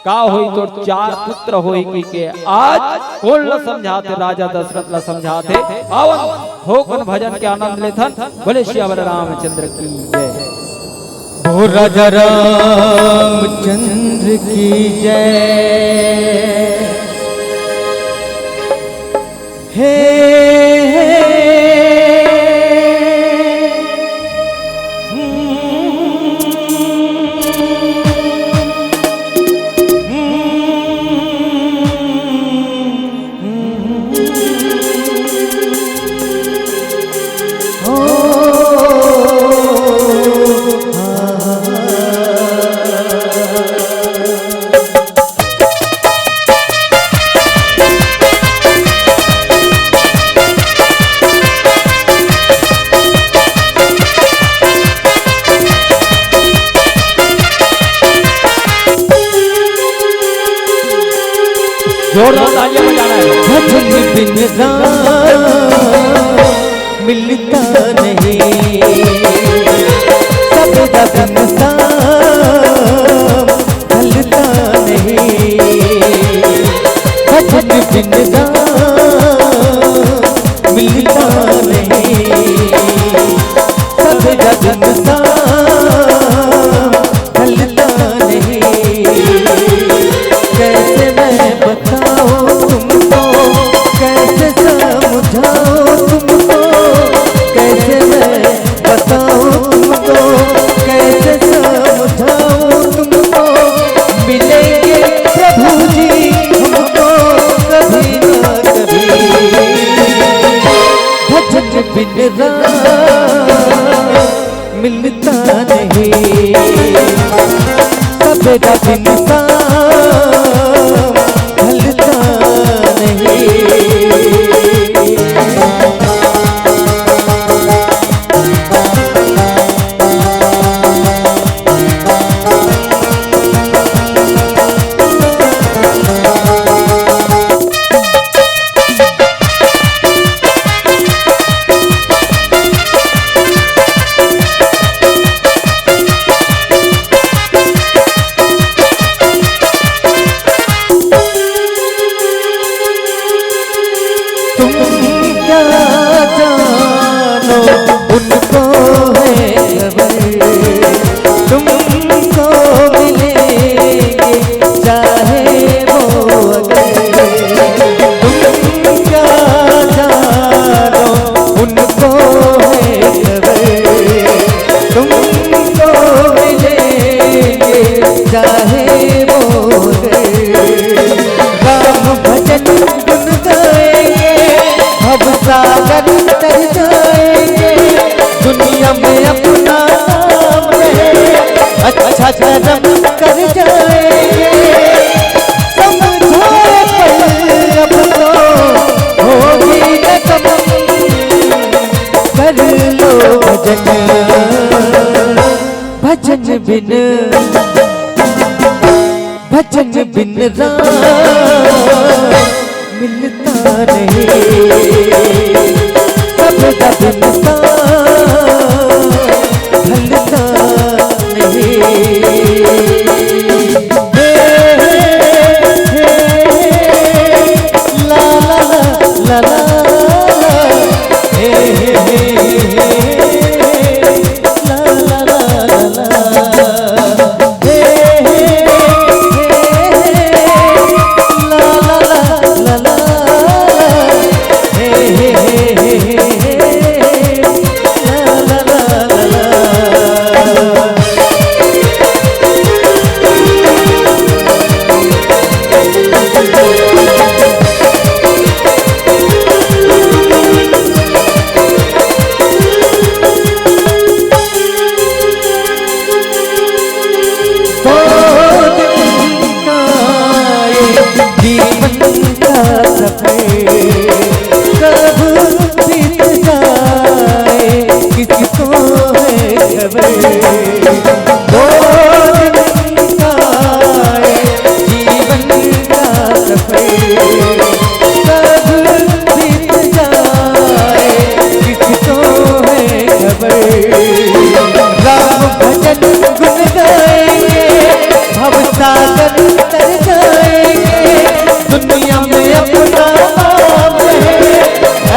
का होही, तोर चार पुत्र होही कहिके आज कोन ल समझाथे? राजा दशरथ ल समझाथे। आवन थोकन भजन के आनंद लेथन। बोले सियावर रामचंद्र की जय। ओ राजा रामचंद्र की जय। हे, हे, जोरदार तालियां बजाना है। भजन बिन राम मिलता नहीं, सबदा बिन साम ढलता नहीं। भजन बिन राम मिलता नहीं, सबदा बिन साम ढलता नहीं। कैसे मैं बताऊं तुमको, कैसे समझाऊं तुमको, कैसे मैं बताऊं तुमको, कैसे समझाऊं तुमको, मिलेंगे प्रभु जी हमको कभी ना कभी। भजन बिन राम मिलता नहीं, सवेरा बिन शाम ढलता नहीं। तुम क्या जानो उनको है खबर, तुमको मिलेंगे चाहे वो अगर। तुम क्या जानो उनको है खबर, तुमको मिलेंगे चाहे वो अगर। राम भजन गुन गाएंगे, भव सागर तर जाएंगे। दुनिया में अपना नाम रहे, अच्छा कर्म कर जाएंगे। समझो पल अब तो होगी न कम, कर लो भजन, भजन बिन, भजन बिन राम मिलता नहीं, सबका बिन साथ ढलता नहीं। हे, हे, हे, हे, ला, ला, ला, ला, ला, ला, हे, हे, हे, हे, हे, ला, ला, ला, ला, ला। जीवन का सफर कब बीत जाए, किसको है खबर। दो दिन का है जीवन का सफर, कब बीत जाए, किसको है खबर। राम भजन गुन गाएंगे, भव सागर तर जाएंगे। दुनिया में अपना नाम रहे,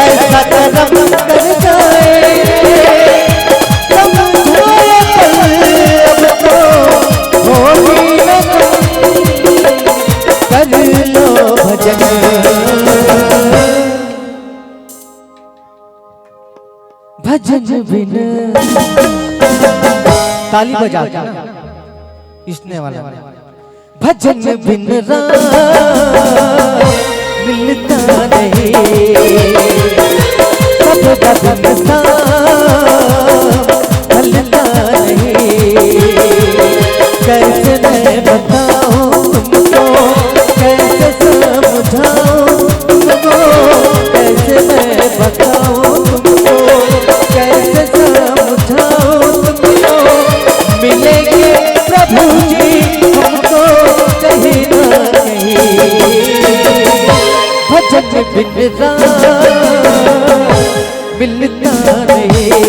ऐसा करम कर जाएंगे। समझो पल अब तो होगी न कम, कर लो भजन, भजन बिन। ताली बजा के ना, इसने वाला। भजन बिन राम मिलता नहीं, सबका बिन साथ ढलता नहीं। कैसे मैं बताऊं तुमको, कैसे समझाऊं तुमको, कैसे मैं बताऊं तुमको, कैसे समझाऊं तुमको। मिलेंगे प्रभु जी हमको कहीं ना कहीं, भजन बिन राम मिलता नहीं,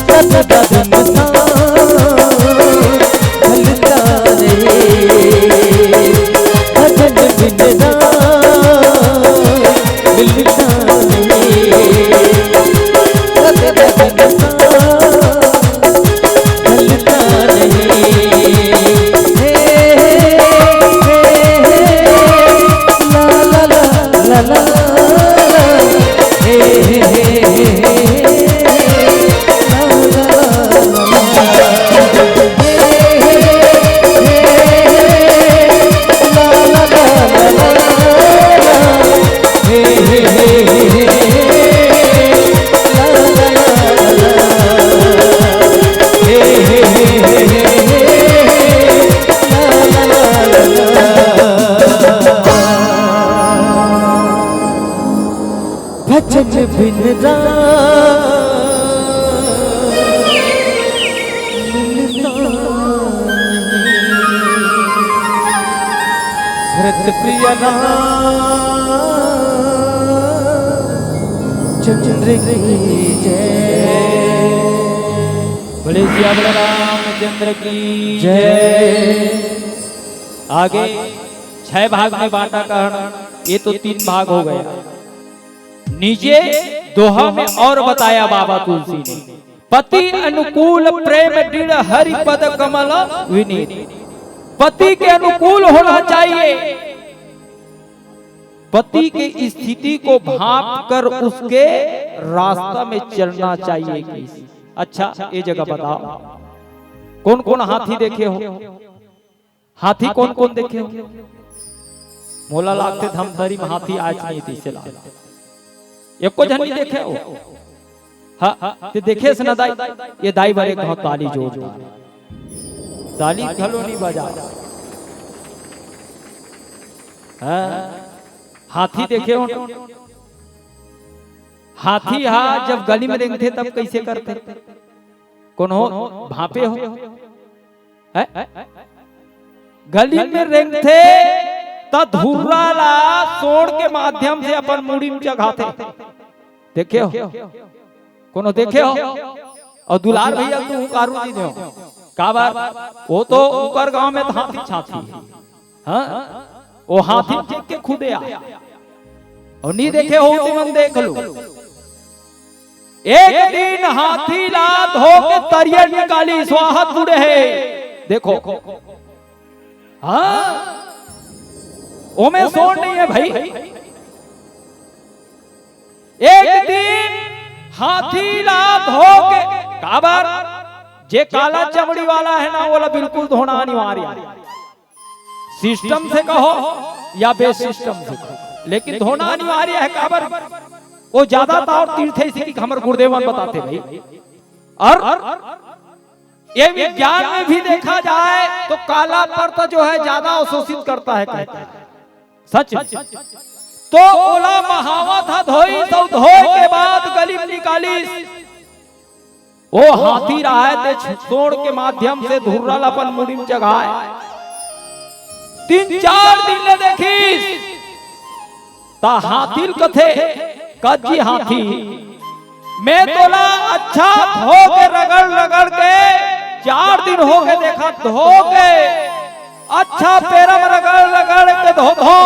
सदा बिन साथ ढलता नहीं, भजन बिन राम मिलता नहीं, सदा बिन साथ ढलता नहीं। हे, हे, हे, हे, ला, ला, ला, ला, ला, ला। हे, हे, हे, हे, हे, ला, ला, ला, ला, ला। हे, हे, हे, हे, हे, ला, ला, ला, ला, ला। हे, हे, हे, हे, हे, ला, ला, ला, ला, ला। भजन बिन राम मिलता नहीं। भरत प्रिय राम चंद्र की जय। बोले सियावर रामचंद्र की जय। आगे छह भाग में बांटा कहना, ये तो तीन भाग हो गया। नीचे दोहा में और बताया बाबा तुलसी ने, पति अनुकूल प्रेम दृढ़ हरि पद कमल विनीत। पति के अनुकूल होना चाहिए, पति की स्थिति को भांप कर उसके रास्ता में चलना चाहिए। कि अच्छा, ये जगह बताओ, कौन कौन हाथी देखे हो? हाथी कौन कौन देखे हो? मोला लागथे धमतरी में हाथी आज नहीं, तइसे लागथे। एको झन नहीं देखे हो? हाँ, ते देखे से ना दाई, ये दाई बर एक घांव ताली जोर। ताली घलो नहीं बजा। हाँ, हाथी देखे हो? हाथी हा जब गली में रेंगथे तब कैसे करथे? कोनो भापे हो? हैं? गली में रेंगथे त धुर्रा ला सोंड़ के माध्यम से अपन मुड़ी में चघाथे। देखे हो? कोनो देखे हो? अउ दुलार भैया, तू हुंकारू नहीं दे हो। काबर? वो तो ऊपर गांव में हाथी छाती है। हाँ? वो हाथी चीख के खुदे आय। अउ नहीं देखे हो, तुमन देख लो। एक दिन हाथी ला धो के तरिया निकाली, स्वाहा तुड़े हे। देखो, हाँ, ओमे सोंड़ नहीं है भाई। एक दिन हाथी ला धो के, काबर, जे काला चमड़ी वाला है ना, ओला बिल्कुल धोना अनिवार्य है। सिस्टम से कहो या बेसिस्टम से कहो, लेकिन धोना अनिवार्य है। काबर? वो ज्यादा तार तीरथे, इसी कि हमर गुरुदेव मन बताथे भाई। अउ ये विज्ञान में भी देखा जाए तो काला परत जो है ज्यादा अवशोषित करता है, कहता है। सच में। तो ओला महावत हा धोई, तो धोए के बाद गली में निकाली। वो हाथी रहय ते सोंड़ के माध्यम से धुर्रा ल अपन मुड़ी में चघाय। तीन चार दिन ले देखिस, त हाथी ल कथे, "कज्जी हाथी, मैं तोला अच्छा धो के रगड़ रगड़ के चार दिन हो गे, देखा धो के अच्छा पेरा म रगड़ रगड़ के धोथों,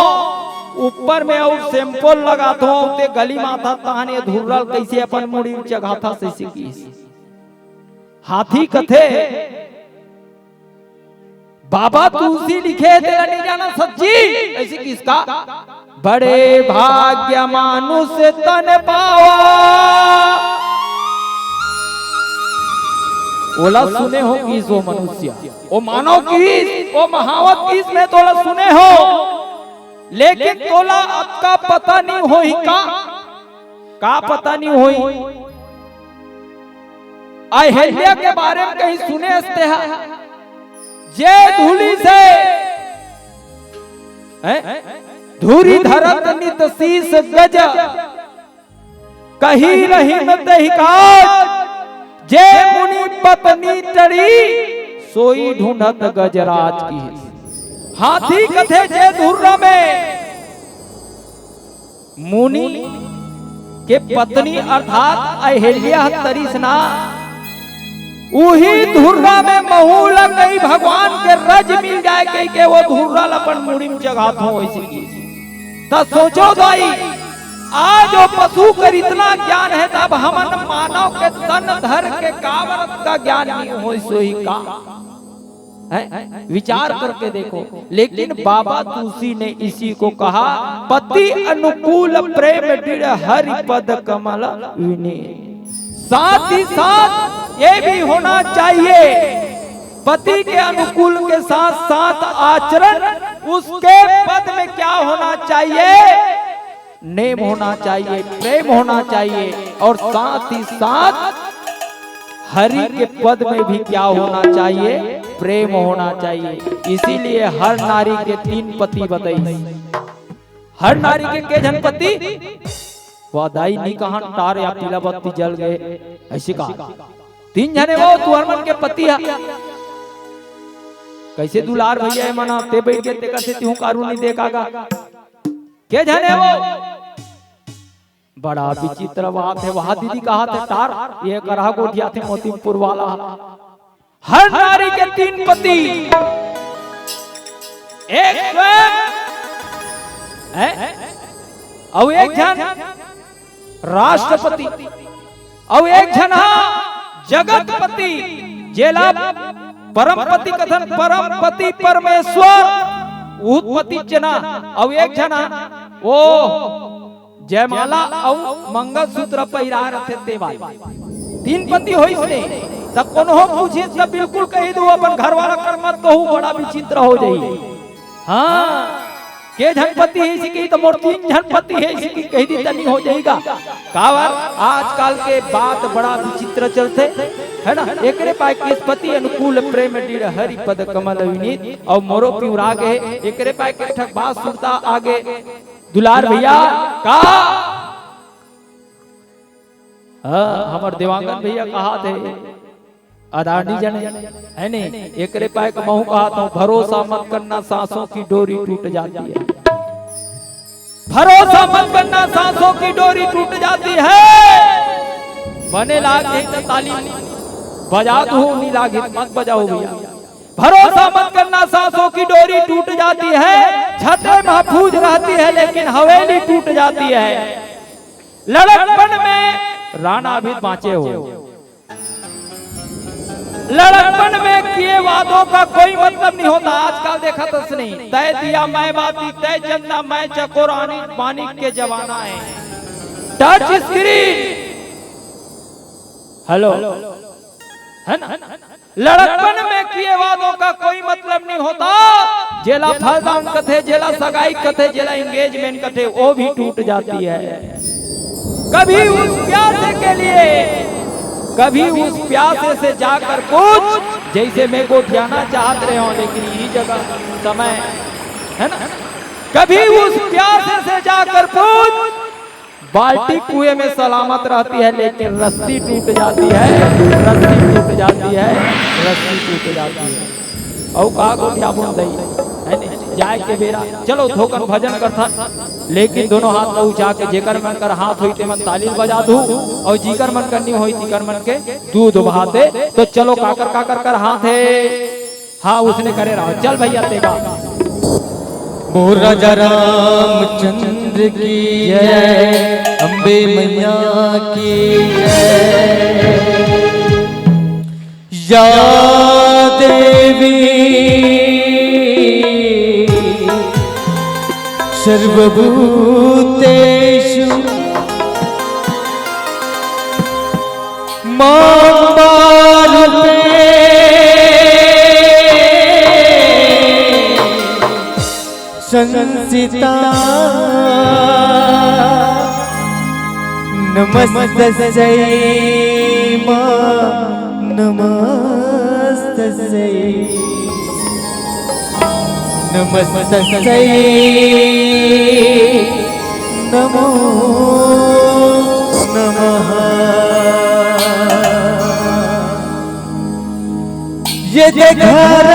ऊपर में अउ शैम्पू लगाथों, ते गली म आथस तहन ये धुर्रा ल कइसे अपन मुड़ी म चघाथस?" अइसे किहिस। हाथी कथे, "बाबा तुलसी लिखे हे, तेला नइ जानस जी?" अइसे किहिस का? "बड़े भाग्य मानुष तन पावा।" ओला सुने हो किहिस ओ मनुष्य, ओ मानव किहिस, ओ महावत किहिस, "मैं तोला सुने हों, लेकिन तोला अतका पता नइ होही का?" का पता नइ होही? अहिल्या के बारे म कहीं सुने हस तेहा? जे धुलिस हे, हैं? धुरि धरत नित शीस गज, कहि रहिन तेहि काज, जे मुनि पत्नी टरी, सोई ढूंढत गजराज किहिस। हाथी कथे जे धुर्रा में मुनि के पत्नी अर्थात अहिल्या ह तरिस ना, उही धुर्रा में महूं ल कहीं भगवान के रज मिल जाय कहिके वो धुर्रा ल अपन मुड़ी म चघाथों, अइसे किहिस। त सोचो दाई, आज वो पशु कर इतना ज्ञान हे, तब हमन मानव के तन धर के काबर अतका ज्ञान नइ होइस होही का? हैं? विचार करके देखो। लेकिन बाबा तुलसी ने इसी को कहा, "पति अनुकूल प्रेम दृढ़ हरि पद कमल विनीत।" साथ ही साथ ये भी होना चाहिए, पति के अनुकूल के साथ साथ आचरण, उसके पद में क्या होना चाहिए? नेम होना चाहिए, प्रेम होना चाहिए, और साथ ही साथ हरि के पद में भी क्या होना चाहिए? प्रेम होना चाहिए। इसीलिए हर नारी के तीन पति बताइस। हर नारी के के झन पति? वो दाई नी कहा, टार या पीला बत्ती जल गए, ऐसे कहा। तीन झने वो तुहर मन के पति ह। कैसे दुलार भैया, ए मन ह, ते बैठ के तेकर से तिहूँ कारू नहीं देखा गा। के झने वो? बड़ा विचित्र बात है। वहाँ दीदी कहा थे, टार, ये करहा गोठिया थे मोतीपुर वाला। हर नारी के तीन पति, एक स्वयं है, अउ एक झन राष्ट्रपति, अउ एक झन हा जगतपति, जेला परमपति कथन, परमपति परमेश्वर, उत्पत्ति जना, अउ एक झन हा वो जयमाला अउ मंगलसूत्र पहिरा रथे ते वाले। तीन पति होइस ने, त कोनो पूछे त बिल्कुल कही दू, अपन घर वाला कर मत कहू, बड़ा विचित्र हो जाई। हाँ, के झन पति हे इसी कही त मोर तीन झन पति हे इसी की कही दी तनी हो जाएगा। काबर आजकल के बात बड़ा विचित्र चलथे, है ना? एकरे पाए किस पति अनुकूल प्रेम दृढ़ हरि पद कमल विनीत अउ मोरो पिउरा गे, एकरे पाए के ठक बात सुरता आगे। दुलार भैया का? हाँ, हमर देवांगन भैया कहा थे, अदानी जने, है ने? एकरे पाए के महू कहा था, भरोसा मत करना, सांसों की डोरी टूट जाती है। भरोसा मत करना, सांसों की डोरी टूट जाती है। बने लाग नहीं तो ताली बजा दो, नहीं लाग मत बजाओ भैया। भरोसा मत करना, सांसों की डोरी टूट जाती है। छतें महफूज रहती है, लेकिन हवेली टूट जाती है। लड़कपन में राणा भी बांचे हो। लड़कपन में किए वादों का कोई मतलब नहीं होता। आजकल देखा तो नहीं, तय दिया मैं बाती, तय चंदा मैं चकोर, आनी बानी के जमाना है। टच स्क्रीन, हेलो, है ना? लड़कपन में किए वादों का कोई मतलब नहीं होता। जेला फलदान कथे, जेला सगाई कथे, जेला एंगेजमेंट कथे, वो भी टूट जाती है। कभी उस प्यासे के लिए, कभी उस प्यासे से जाकर पूछ, जैसे मैं गोठियाना चाहत रहे हो, लेकिन यही जगह समय है ना। कभी उस प्यासे से जाकर पूछ, बाल्टी कुएं में सलामत रहती है, लेकिन रस्सी टूट जाती है, रस्सी टूट जाती है, रस्सी टूट जाती है। अउ का गोठियाबो दई, है ने? जाए के बेरा, चलो थोकन भजन करथन, लेकिन दोनों हाथ ला उठा के जेकर मन कर हाथ होई ते मन ताली बजा दू, अउ जिकर मन कर नी होई तिकर मन के दूध बहाते। तो चलो काकर काकर कर हाथ है, हाँ, उसने करे रहा। चल भैया, तेगा। मोर राजा रामचंद्र की जय, अम्बे मैया की जय। या देवी सर्वभूतेषु मां रूपेण संस्थिता। नमस्तस्यै मां, नमस्तस्यै। नमस्तस्यै नमो नमः। ये दे घर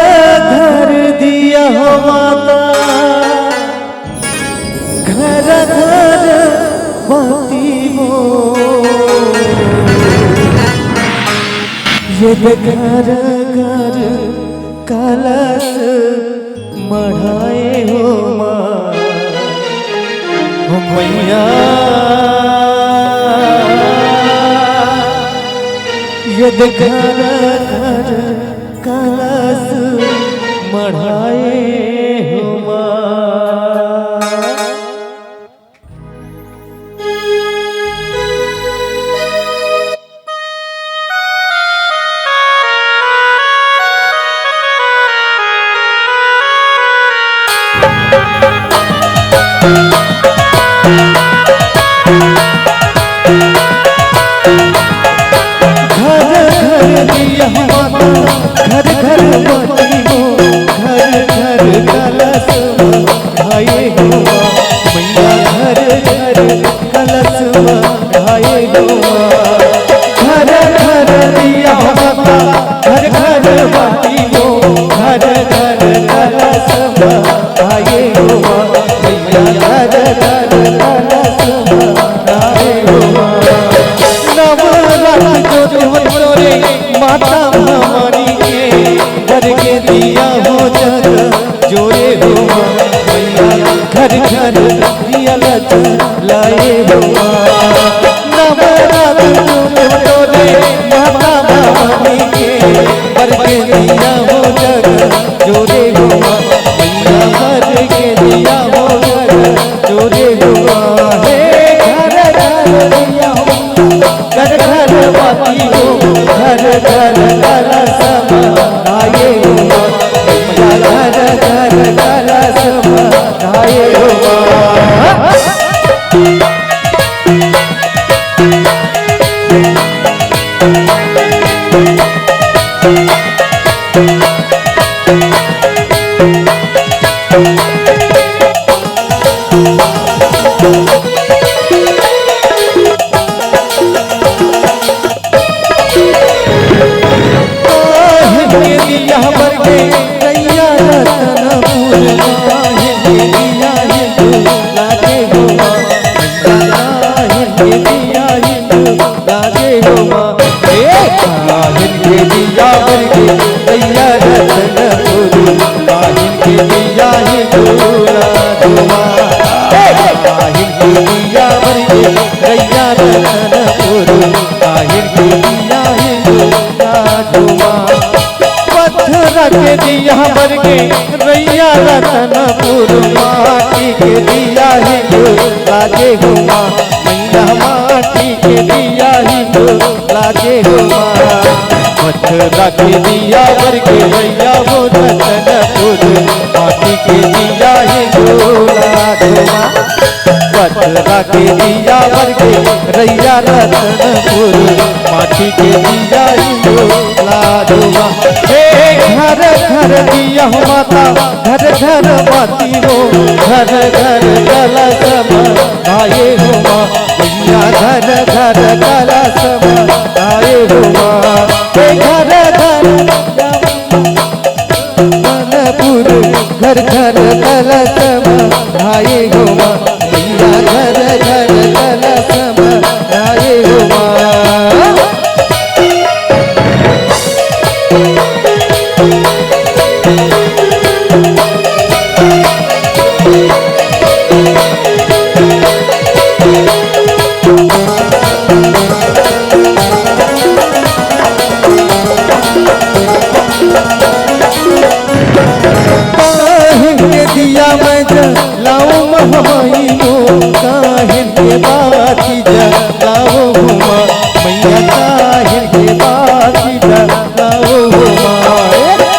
घर दिया हो माता, घर घर बाती हो। ये दे घर घर कलश मढ़ाए हो माँ, हो मैया। ये दे घर घर कलश मढ़ाए हो माँ। घर घर दिया माता, घर घर बाती हो, घर घर घर घर दिया माता, घर घर बाती हो, घर घर कलश आए हो माँ, मैया घर घर कलश आए हो माँ। नवरात जो त्योहार रे माता भवानी के, घर के दिया हो जग जोरे हो माँ, मैया घर घर दिया लच लाए हो माँ। नवरात जो त्योहार रे माता भवानी के, घर के दिया हो जग जोरे हो माँ, मैया घर के दिया हो जग जोरे हो माँ। हे घर घर दिया हो, घर घर बाती हो, घर घर कलश आए हो माँ, मैया घर घर कलश आए हो माँ। काहे के दिया बर के गैया रतनपुर, काहे के दिया हिंदू लागे हो माँ, काहे के दिया हिंदू लागे हो माँ। ए काहिन के दिया बर के गैया रतनपुर, काहिन के दिया हिंदू लागे हो माँ। ए काहिन के दिया बर के गैया रतनपुर, काहिन के दिया हिंदू लागे हो माँ। पत्थर के दिया बर के रैया रतनपुर, माटी के दिया हिंदू लागे हो माँ, मैया माटी के दिया हिंदू लागे हो माँ। पत्थर के दिया बर के रैया हो रतनपुर, माटी के दिया हिंदू लागे हो माँ। पत्थर के दिया बर के रैया रतनपुर, माटी के दिया हिंदू लागे हो माँ। हे घर घर दिया हो माता, घर घर बाती हो, घर घर कलश आए हो माँ, मैया घर घर कलश आए हो माँ। हे घर घर रतनपुर, घर घर कलश आए हो माँ, मैया घर घर कलश आए हो माँ। काहिन के दिया मैं जलाऊं महमाई मो, काहिन के बाती जलाओ हो माँ, मैया काहिन के बाती जलाओ हो माँ।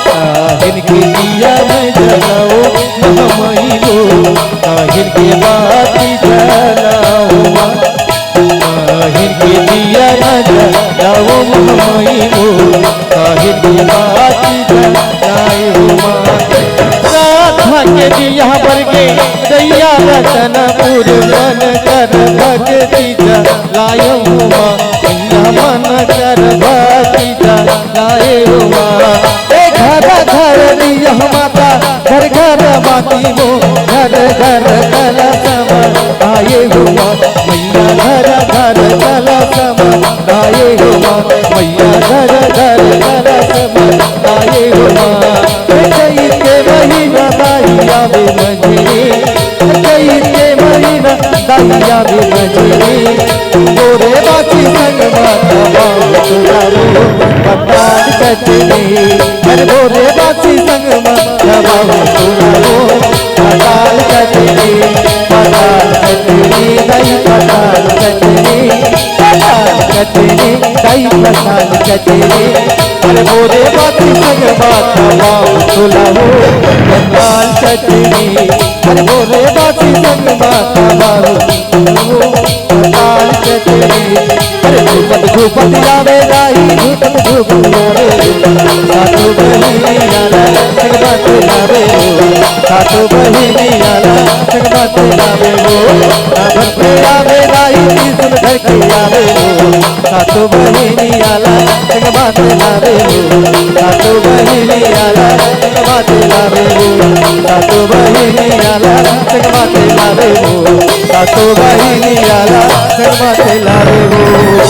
काहिन के दिया मैं जलाओ महमाई मो, काहिन के बाती जलाओ माँ। काहिन के दिया न जलाओ महमाई मो, काहिन के बाती जलाए हो माँ। राधा के दिया बर के रैया रतनपुर, मन कर भक्ति जलाए हो माँ, मैया मन कर भक्ति जलाए हो माँ। ए घर घर दिया माता, घर घर बाती हो, घर घर कलश आए हो माँ, मैया घर घर कलश आए हो माँ, मैया घर घर कलश आए हो माँ। हे चैत के महीना दाई आवे मझरी, चैत के महीना दाई आवे मझरी, बोरे बासी संग माता बाबू तुलारो पताल चटनी। अरे बोरे बासी संग माता बाबू तुलारो पताल चटनी, पताल चटनी, दाई पताल चटनी, पताल चटनी, दाई पताल चटनी। अरे बोरे बासी संग माता बाबू तुलारो पताल चटनी। अरे बोरे बासी संग माता बाबू तुलारो पताल चटनी। अरे झूपत झूपत आवे दाई, झूपत झूपत आवे, सासू बहिनी आला संगमत आवे हो, सासू बहिनी आला संगमत आवे हो। ना भर के आवे दाई, तीसुन धर के आवे, लावे हो, सातो बहिनी आला, संगमा ते लावे हो, सातो बहिनी आला, संगमा ते लावे हो, सातो बहिनी आला, संगमा ते लावे हो।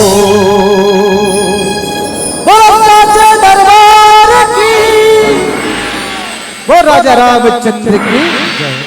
बोलो साचे दरबार की, बोल राजा रामचंद्र की।